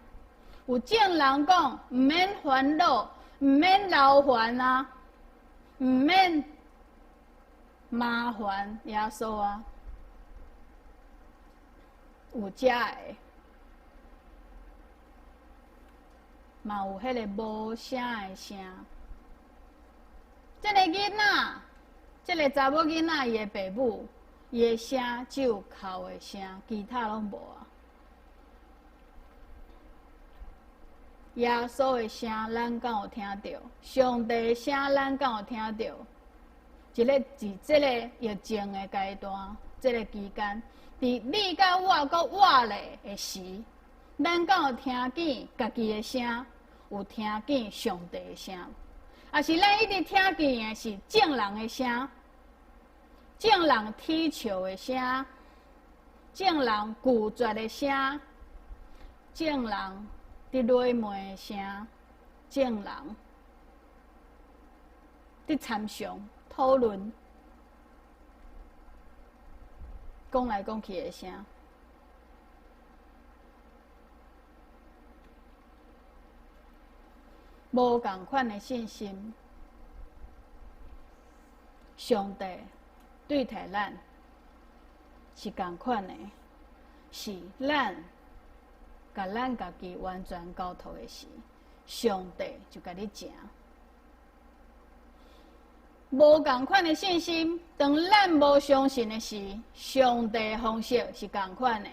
有眾人講毋免煩惱，毋免勞煩啊，毋免麻煩耶穌啊，有遮个，嘛有彼个無聲的聲。這个囡仔，這个查某囡仔，伊的爸母，伊的聲只有哭的聲，其他攏無啊。耶穌的聲，咱敢有聽著？上帝的聲，咱敢有聽著？一个佇這个疫情的階段，這个期間，佇你佮我閣活咧的時，咱敢有聽見家己的聲？有聽見上帝的聲？抑是咱一直聽見的是眾人的聲，眾人恥笑的聲，眾人拒絕的聲，眾人佇詈罵的聲，眾人佇參詳討論，講來講去的聲。無仝款的信心，上帝對待咱是仝款的，是咱共咱家己完全交託的時，上帝就共你成。無仝款的信心，當咱無相信的時，上帝的方式是仝款的，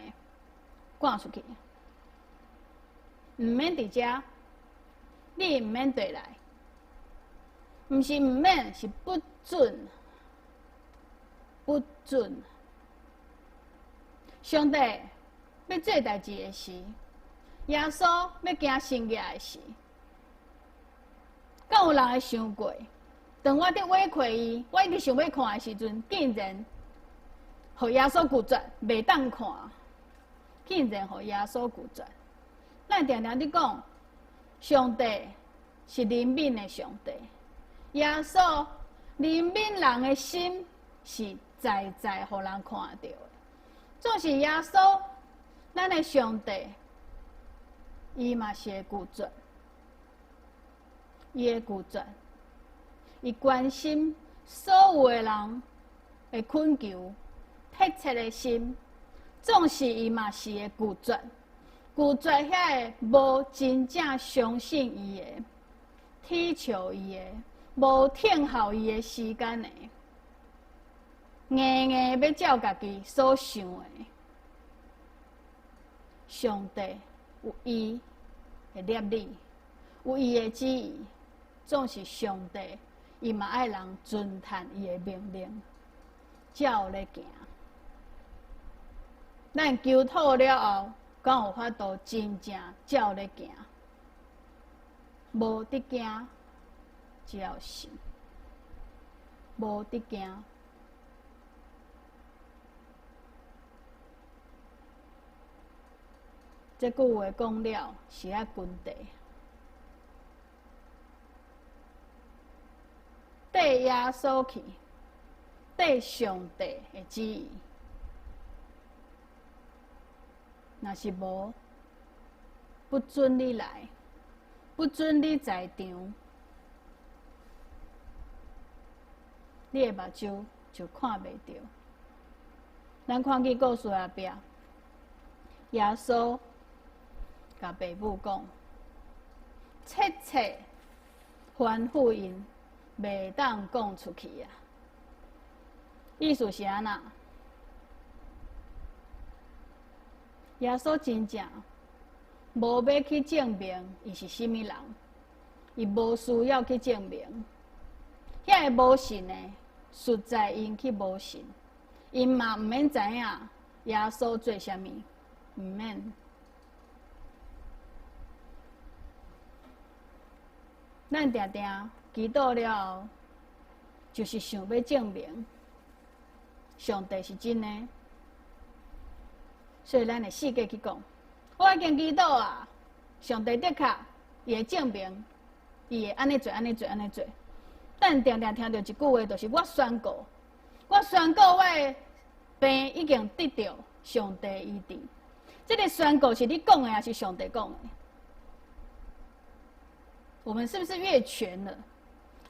趕出去，毋免佇遮。你毋免綴來，毋是毋免，是不准，不准。上帝欲做代誌的時，耶穌欲行神蹟的時，敢有人會想過？當我佇委屈伊，我一直想欲看的時陣，竟然予耶穌拒絕，袂當看。竟然予耶穌拒絕。咱定定佇講，上帝是憐憫的上帝，耶穌憐憫人的心是在在予人看著的。總是耶穌，咱的上帝，伊嘛是會拒絕，伊會拒絕，伊關心所有的人的懇求、迫切的心，總是伊嘛是會拒絕。拒絕遐个無真正相信伊的、恥笑伊的、無聽候伊的時間的，硬硬欲照家己所想的。上帝有伊的律例，有伊的旨意，總是上帝，伊嘛愛人遵趁伊的命令，照咧行。咱求討了後，敢有法度真正照咧行？無得驚，只要信；無得驚。這句話講了是愛根底，綴耶穌去，綴上帝的旨意。若是無，不准你來，不准你在場，你的目睭就看袂著。咱看見故事後壁，耶穌共爸母講，切切吩咐𪜶袂當講出去啊！意思是按怎？耶穌真正無欲去證明伊是啥物人，伊無需要去證明。遐个無信的，實在𪜶去無信，𪜶嘛毋免知影耶穌做啥物，毋免。咱定定祈禱了後，就是想欲證明上帝是真的，所以咱會四界去講，我已經祈禱啊，上帝的確伊會證明，伊會按呢做，按呢做，按呢做。咱定定聽著一句話，就是我宣告，我宣告我的病已經得著上帝醫治。這个宣告是你講的，抑是上帝講的？我們是不是越權了？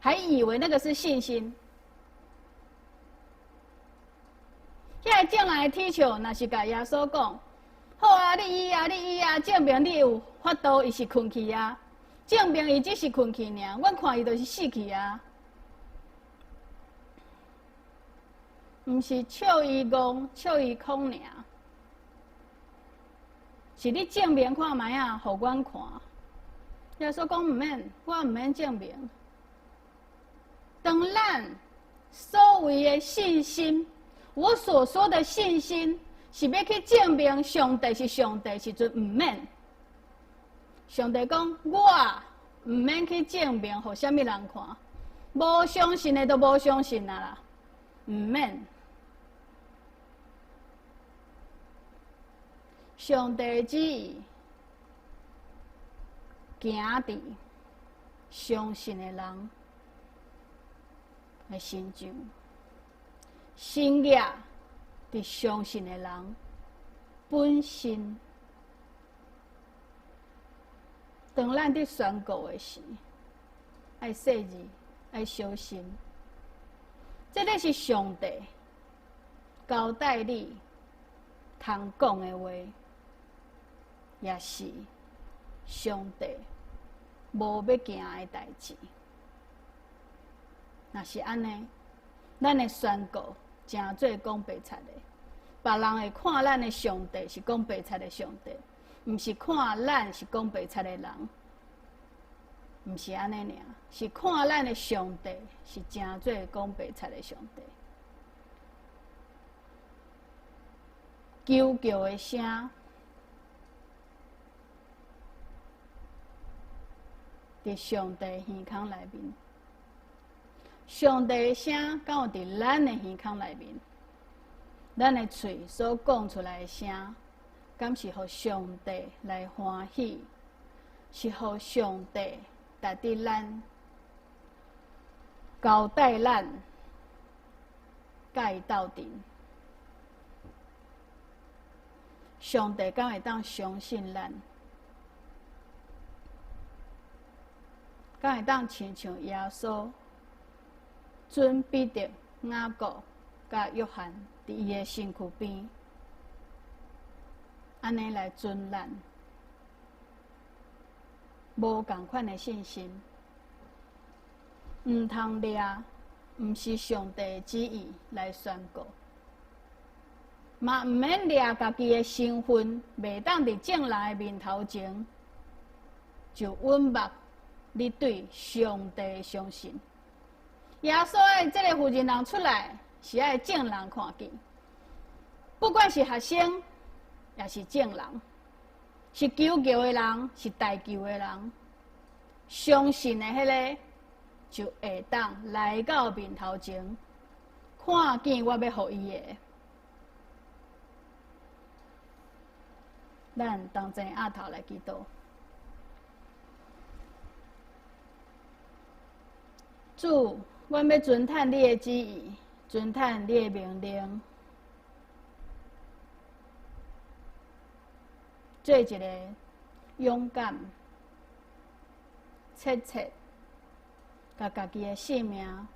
還以為那個是信心？遐个眾人的體笑，若是共耶穌講，好啊，你醫啊，你醫啊，證明你有法度，伊是睏去啊，證明伊只是睏去爾，阮看伊就是死去啊。毋是笑伊戇，笑伊空爾，是你證明看覓仔，予阮看。耶穌講毋免，我毋免證明。當咱所謂的信心，我所說的信心，是欲去證明上帝是上帝時陣，毋免。上帝講，我毋免去證明，予啥物人看，無相信的都無相信啊啦，毋免。上帝旨意行佇相信的人的身上，神迹佇相信的人本身。當咱佇宣告的時，愛細膩，愛小心。這个是上帝交代你通講的話，也是上帝無欲行的代誌。若是按呢，咱的宣告誠做講白賊的，別人會看咱的上帝是講白賊的上帝，毋是看咱是講白賊的人，毋是按呢爾，是看咱的上帝是誠做講白賊的上帝。求叫的聲，佇上帝耳孔內面，上帝的聲敢有佇咱的耳孔內面？咱的喙所講出來的聲，敢是予上帝來歡喜？是予上帝值得咱交代咱，佮伊鬥陣？上帝敢會當相信咱？敢會當親像耶穌准彼得、雅各、佮約翰佇伊的身軀邊，按呢來准咱？無仝款的信心，毋通掠，毋是上帝的旨意來宣告，嘛毋免掠家己的身份，袂當佇眾人的面頭前就隱瞞你對上帝的相信。耶穌愛這个婦人人出來，是愛眾人看見，不管是學生，抑是眾人，是求救的人，是代求的人，相信的彼个就會當來到面頭前，看見我欲予伊的。咱同齐徛頭來祈禱。主，阮欲遵趁你的旨意，遵趁你的命令，做一个勇敢、切切，共家己的性命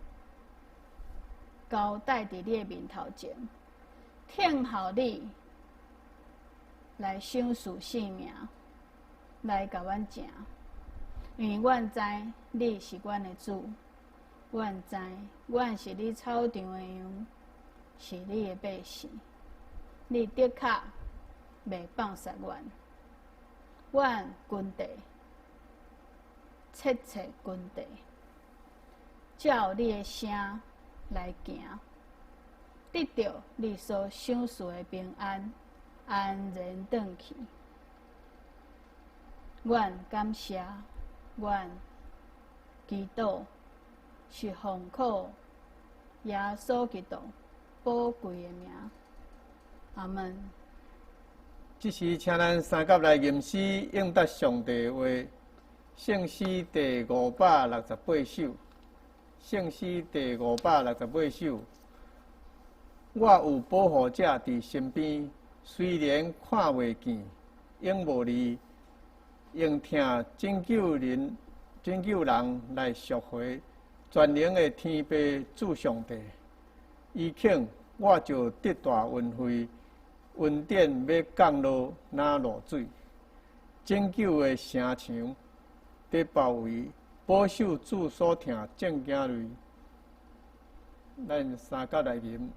交代佇你的面頭前，聽候你來賞賜性命，來共阮行，因為阮知你是阮的主，阮知阮是你草場的羊，是你的百姓，你的確袂放殺阮，阮跟綴，切切跟綴，照你的聲來行，得著你所賞賜的平安，安然轉去。阮感謝，阮祈禱是奉靠耶穌基督寶貴的名，阿門。
這時，請咱三甲來吟詩應答上帝話，聖詩第568首。聖詩第568首。我有保護者佇身邊，雖然看袂見，永無離，用疼拯救人、拯救人來贖回全能的天父主上帝。伊肯，我就得大恩惠，恩典欲降落若露水，拯救的城牆佇包圍，保守主所疼眾囝兒。咱三甲來吟。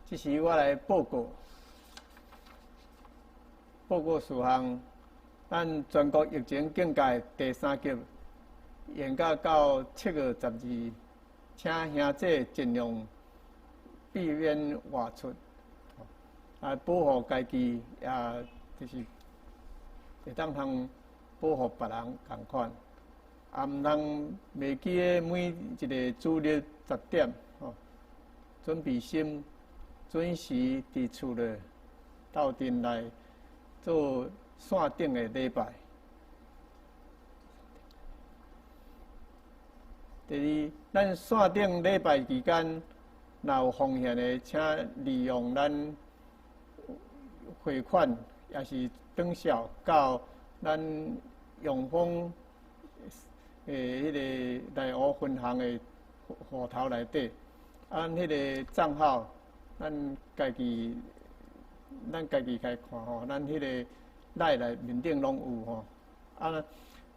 這時我來報告，報告事項，咱全國疫情警戒第三級，延到7月12，請兄弟盡量避免外出，啊，保護家己，也就是會當通保護別人仝款，啊，毋通袂記得每一个主日10點，吼，準備心。準時佇厝內鬥陣來做線頂的禮拜。第二，咱線頂禮拜期間，若有奉獻的，請利用咱匯款，也是轉數到咱永豐的彼个內湖分行的戶頭內底。啊，彼个帳號，咱家己來看吼，咱彼個內內面頂攏有吼。啊，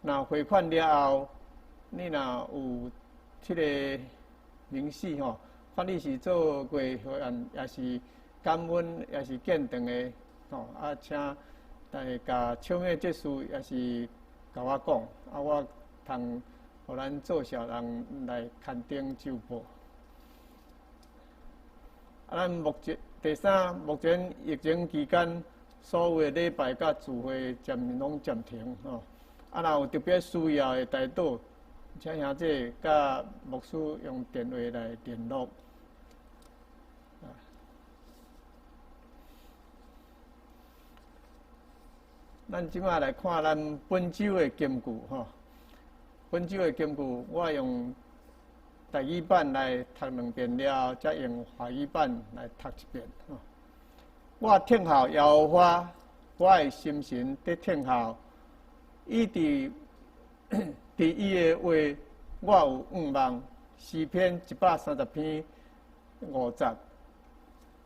若匯款了後，你若有這个明細吼，看你是做過會員，抑是感恩，抑是建堂的吼，啊，請大家共笑美執事，抑是共我講，啊，我通予咱做小人來勘定周報。啊，咱目前第三，目前疫情期間，所有的禮拜佮聚會暫攏暫停吼。啊，若有特別需要的代禱，請兄弟佮牧師用電話來聯絡。咱這擺來看咱本週的金句吼。本週的金句，我用台語版來讀兩遍了後，才用華語版來讀一遍。我聽候耶和華，我的心神佇聽候，伊佇佇伊的話，我有向望。詩篇130篇5節。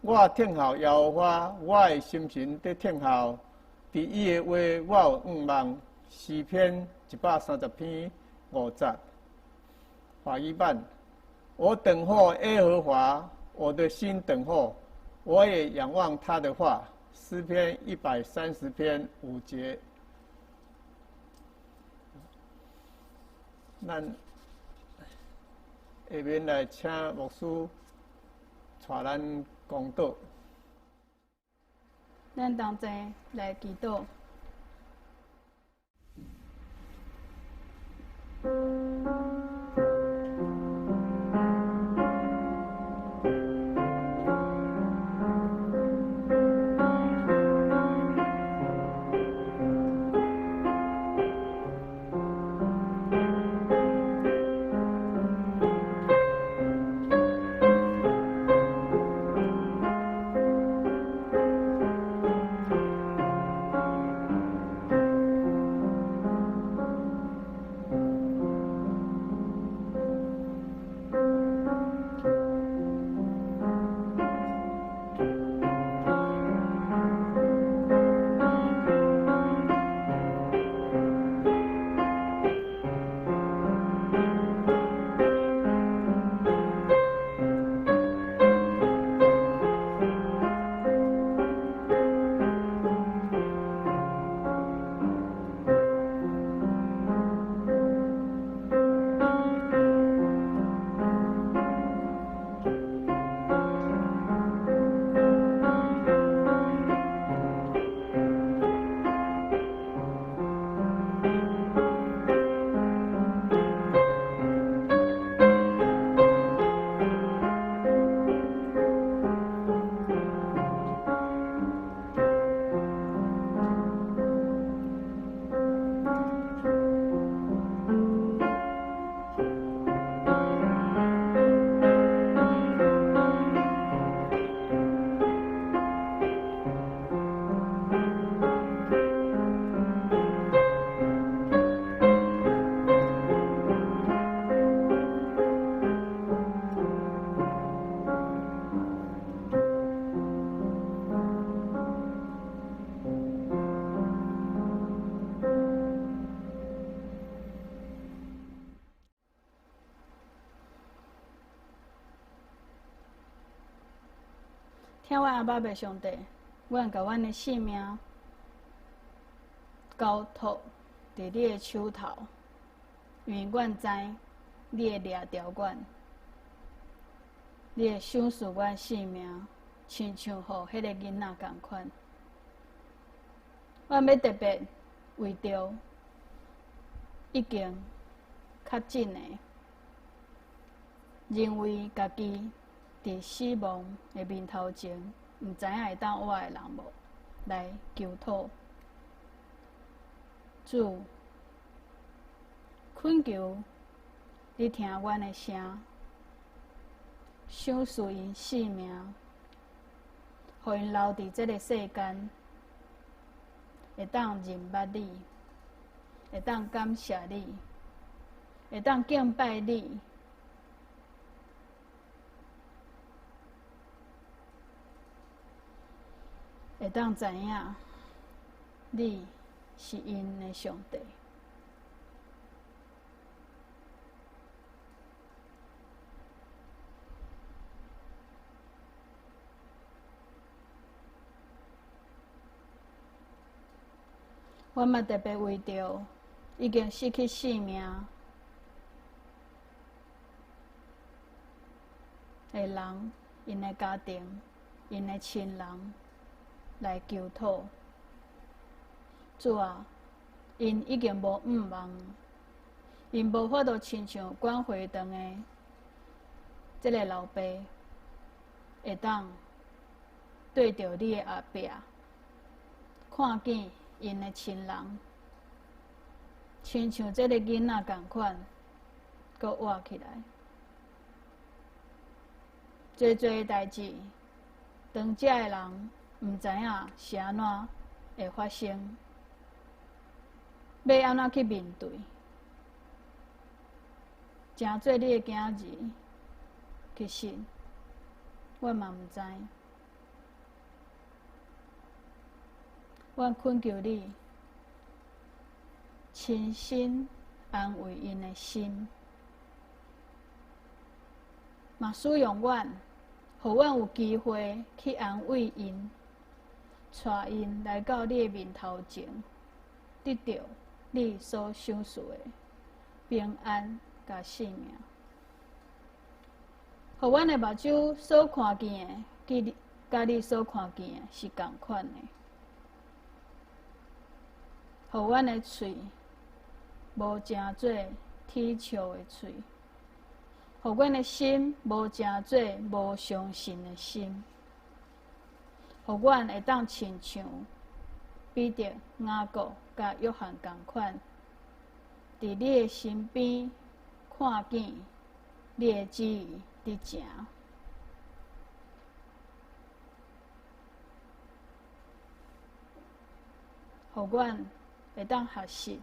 我聽候耶和華，我的心神佇聽候，佇伊的話，我有向望。詩篇130篇5節。華語版，我等候耶和華，我的心等候，我也仰望他的話。詩篇130篇5節。咱下面來請牧師帶咱講道。
咱同齊來祈禱。聽我阿爸父上帝，阮共阮的性命交託佇你的手頭，因為阮知你會掠著阮，你會賞賜阮性命，親像予彼个囡仔仝款。阮欲特別為著已經確診的，認為家己佇死亡的面頭前，毋知影會當活的人無？來求討。主，懇求你聽阮的聲，賞賜𪜶性命，予𪜶留佇這个世間，會當認捌你，會當感謝你，會當敬拜你。會當知影你是𪜶的上帝。我嘛特別為著已經失去性命的人，𪜶的家庭，𪜶的親人來求討。主啊，𪜶已經無向望，𪜶無法度親像管會堂的這个老爸，會當對著你的後壁，看見𪜶的親人，親像這个囡仔仝款，閣活起來。濟濟代誌，當遮的人毋知影是按怎會發生，欲按怎去面對，成做你的囝兒，其實我嘛毋知。阮懇求你，親身安慰𪜶的心，嘛使用阮，予阮有機會去安慰𪜶，帶𪜶來到你的面頭前，得著你所賞賜的平安佮性命。予阮的目睭所看見的，佮你所看見的是仝款的。予阮的喙無成做啼笑的喙，予阮的心無成做無相信的心，予阮會當親像彼得、雅各佮約翰仝款，佇你的身邊看見你的旨意佇成。予阮會當學習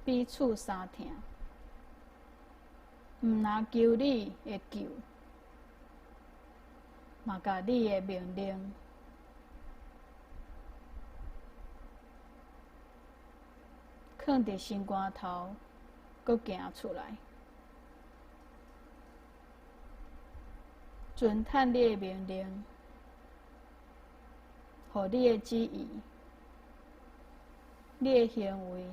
彼此相疼，毋若求你的救，嘛共你的命令囥佇心肝頭，閣行出來，遵趁你的命令，予你的旨意，你的行為，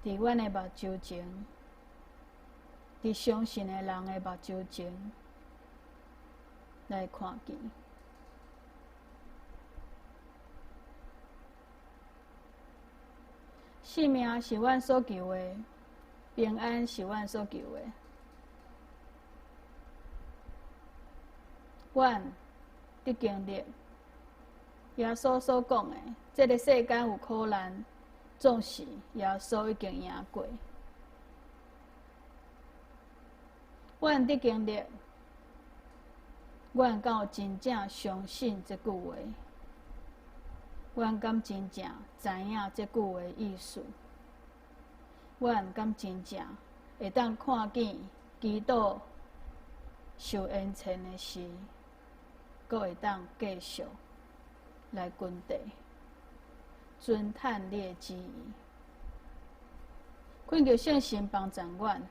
佇阮的目睭前，佇相信的人的目睭前來看見。性命是阮所求的，平安是阮所求的。阮佇經歷耶穌所講的，這个世間有苦難，總是耶穌已經贏過。阮佇經歷，阮敢有真正相信這句話？阮敢真正知影這句話意思？阮敢真正會當看見基督受恩典的時，閣會當繼續來跟綴，遵趁你的旨意？懇求聖神幫助阮，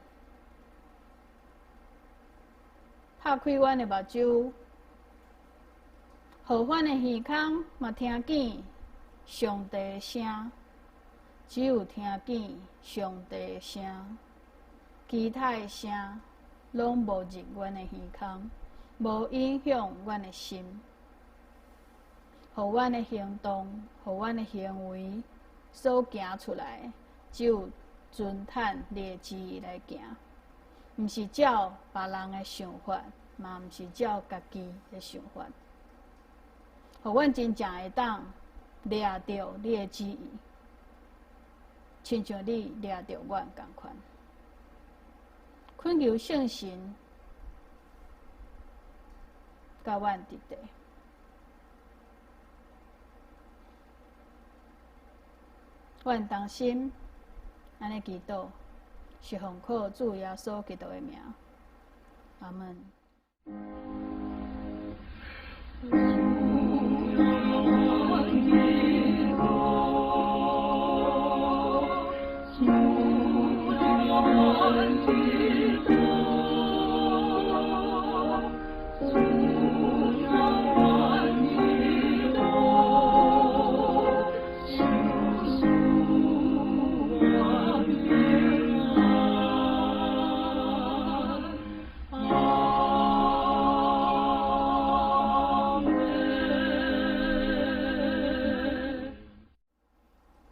拍開阮的目睭，予阮的耳孔嘛聽見上帝的聲，只有聽見上帝的聲，其他的聲攏無入阮的耳孔，無影響阮的心，予阮的行動，予阮的行為所行出來，只有遵趁你的旨意來行，毋是照別人的想法，嘛毋是照家己的想法。予阮真正會當掠著你的旨意，親像你掠著阮仝款。懇求聖神佮阮佇地，阮同心按呢祈禱，是奉靠主耶穌基督的名，阿們。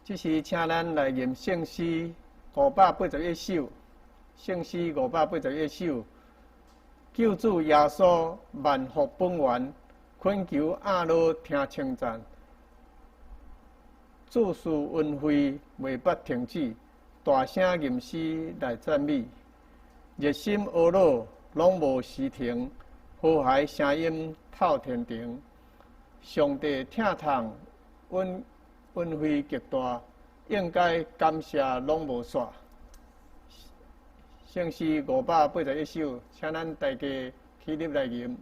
這時，請咱來吟聖詩581首，聖詩581首，救主耶穌萬福本源，懇求阿羅聽稱讚，主賜恩惠袂捌停止，大聲吟詩來讚美，熱心阿羅攏無時停，和諧聲音透天庭，上帝疼痛恩惠極大，應該感謝攏無煞。聖詩581首，請咱大家起立來吟。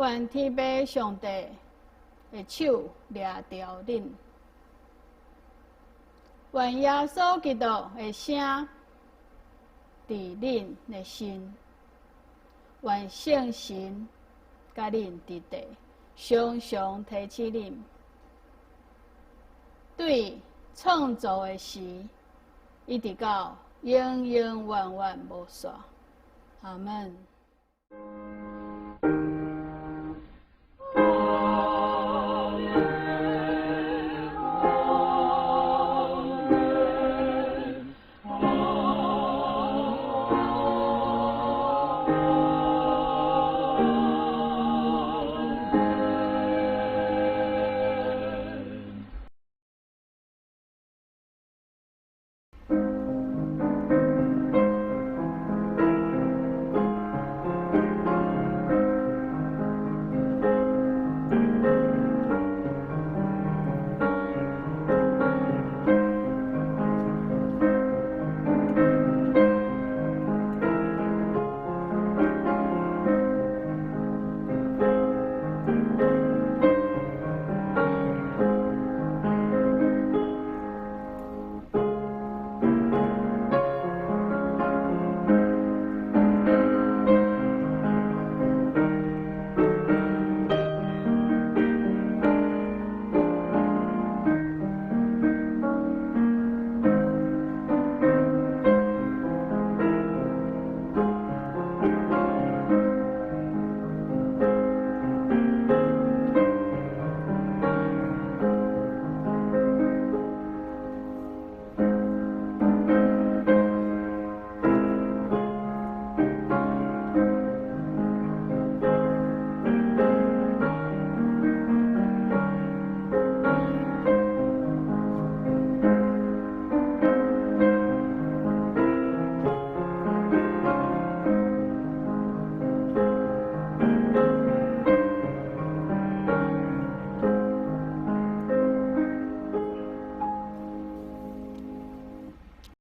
願天父上帝的手掠著恁，願耶穌基督的聲佇恁的心，願聖神佮恁佇地，常常提醒恁，對創造的時，一直到永永遠遠無煞。阿們。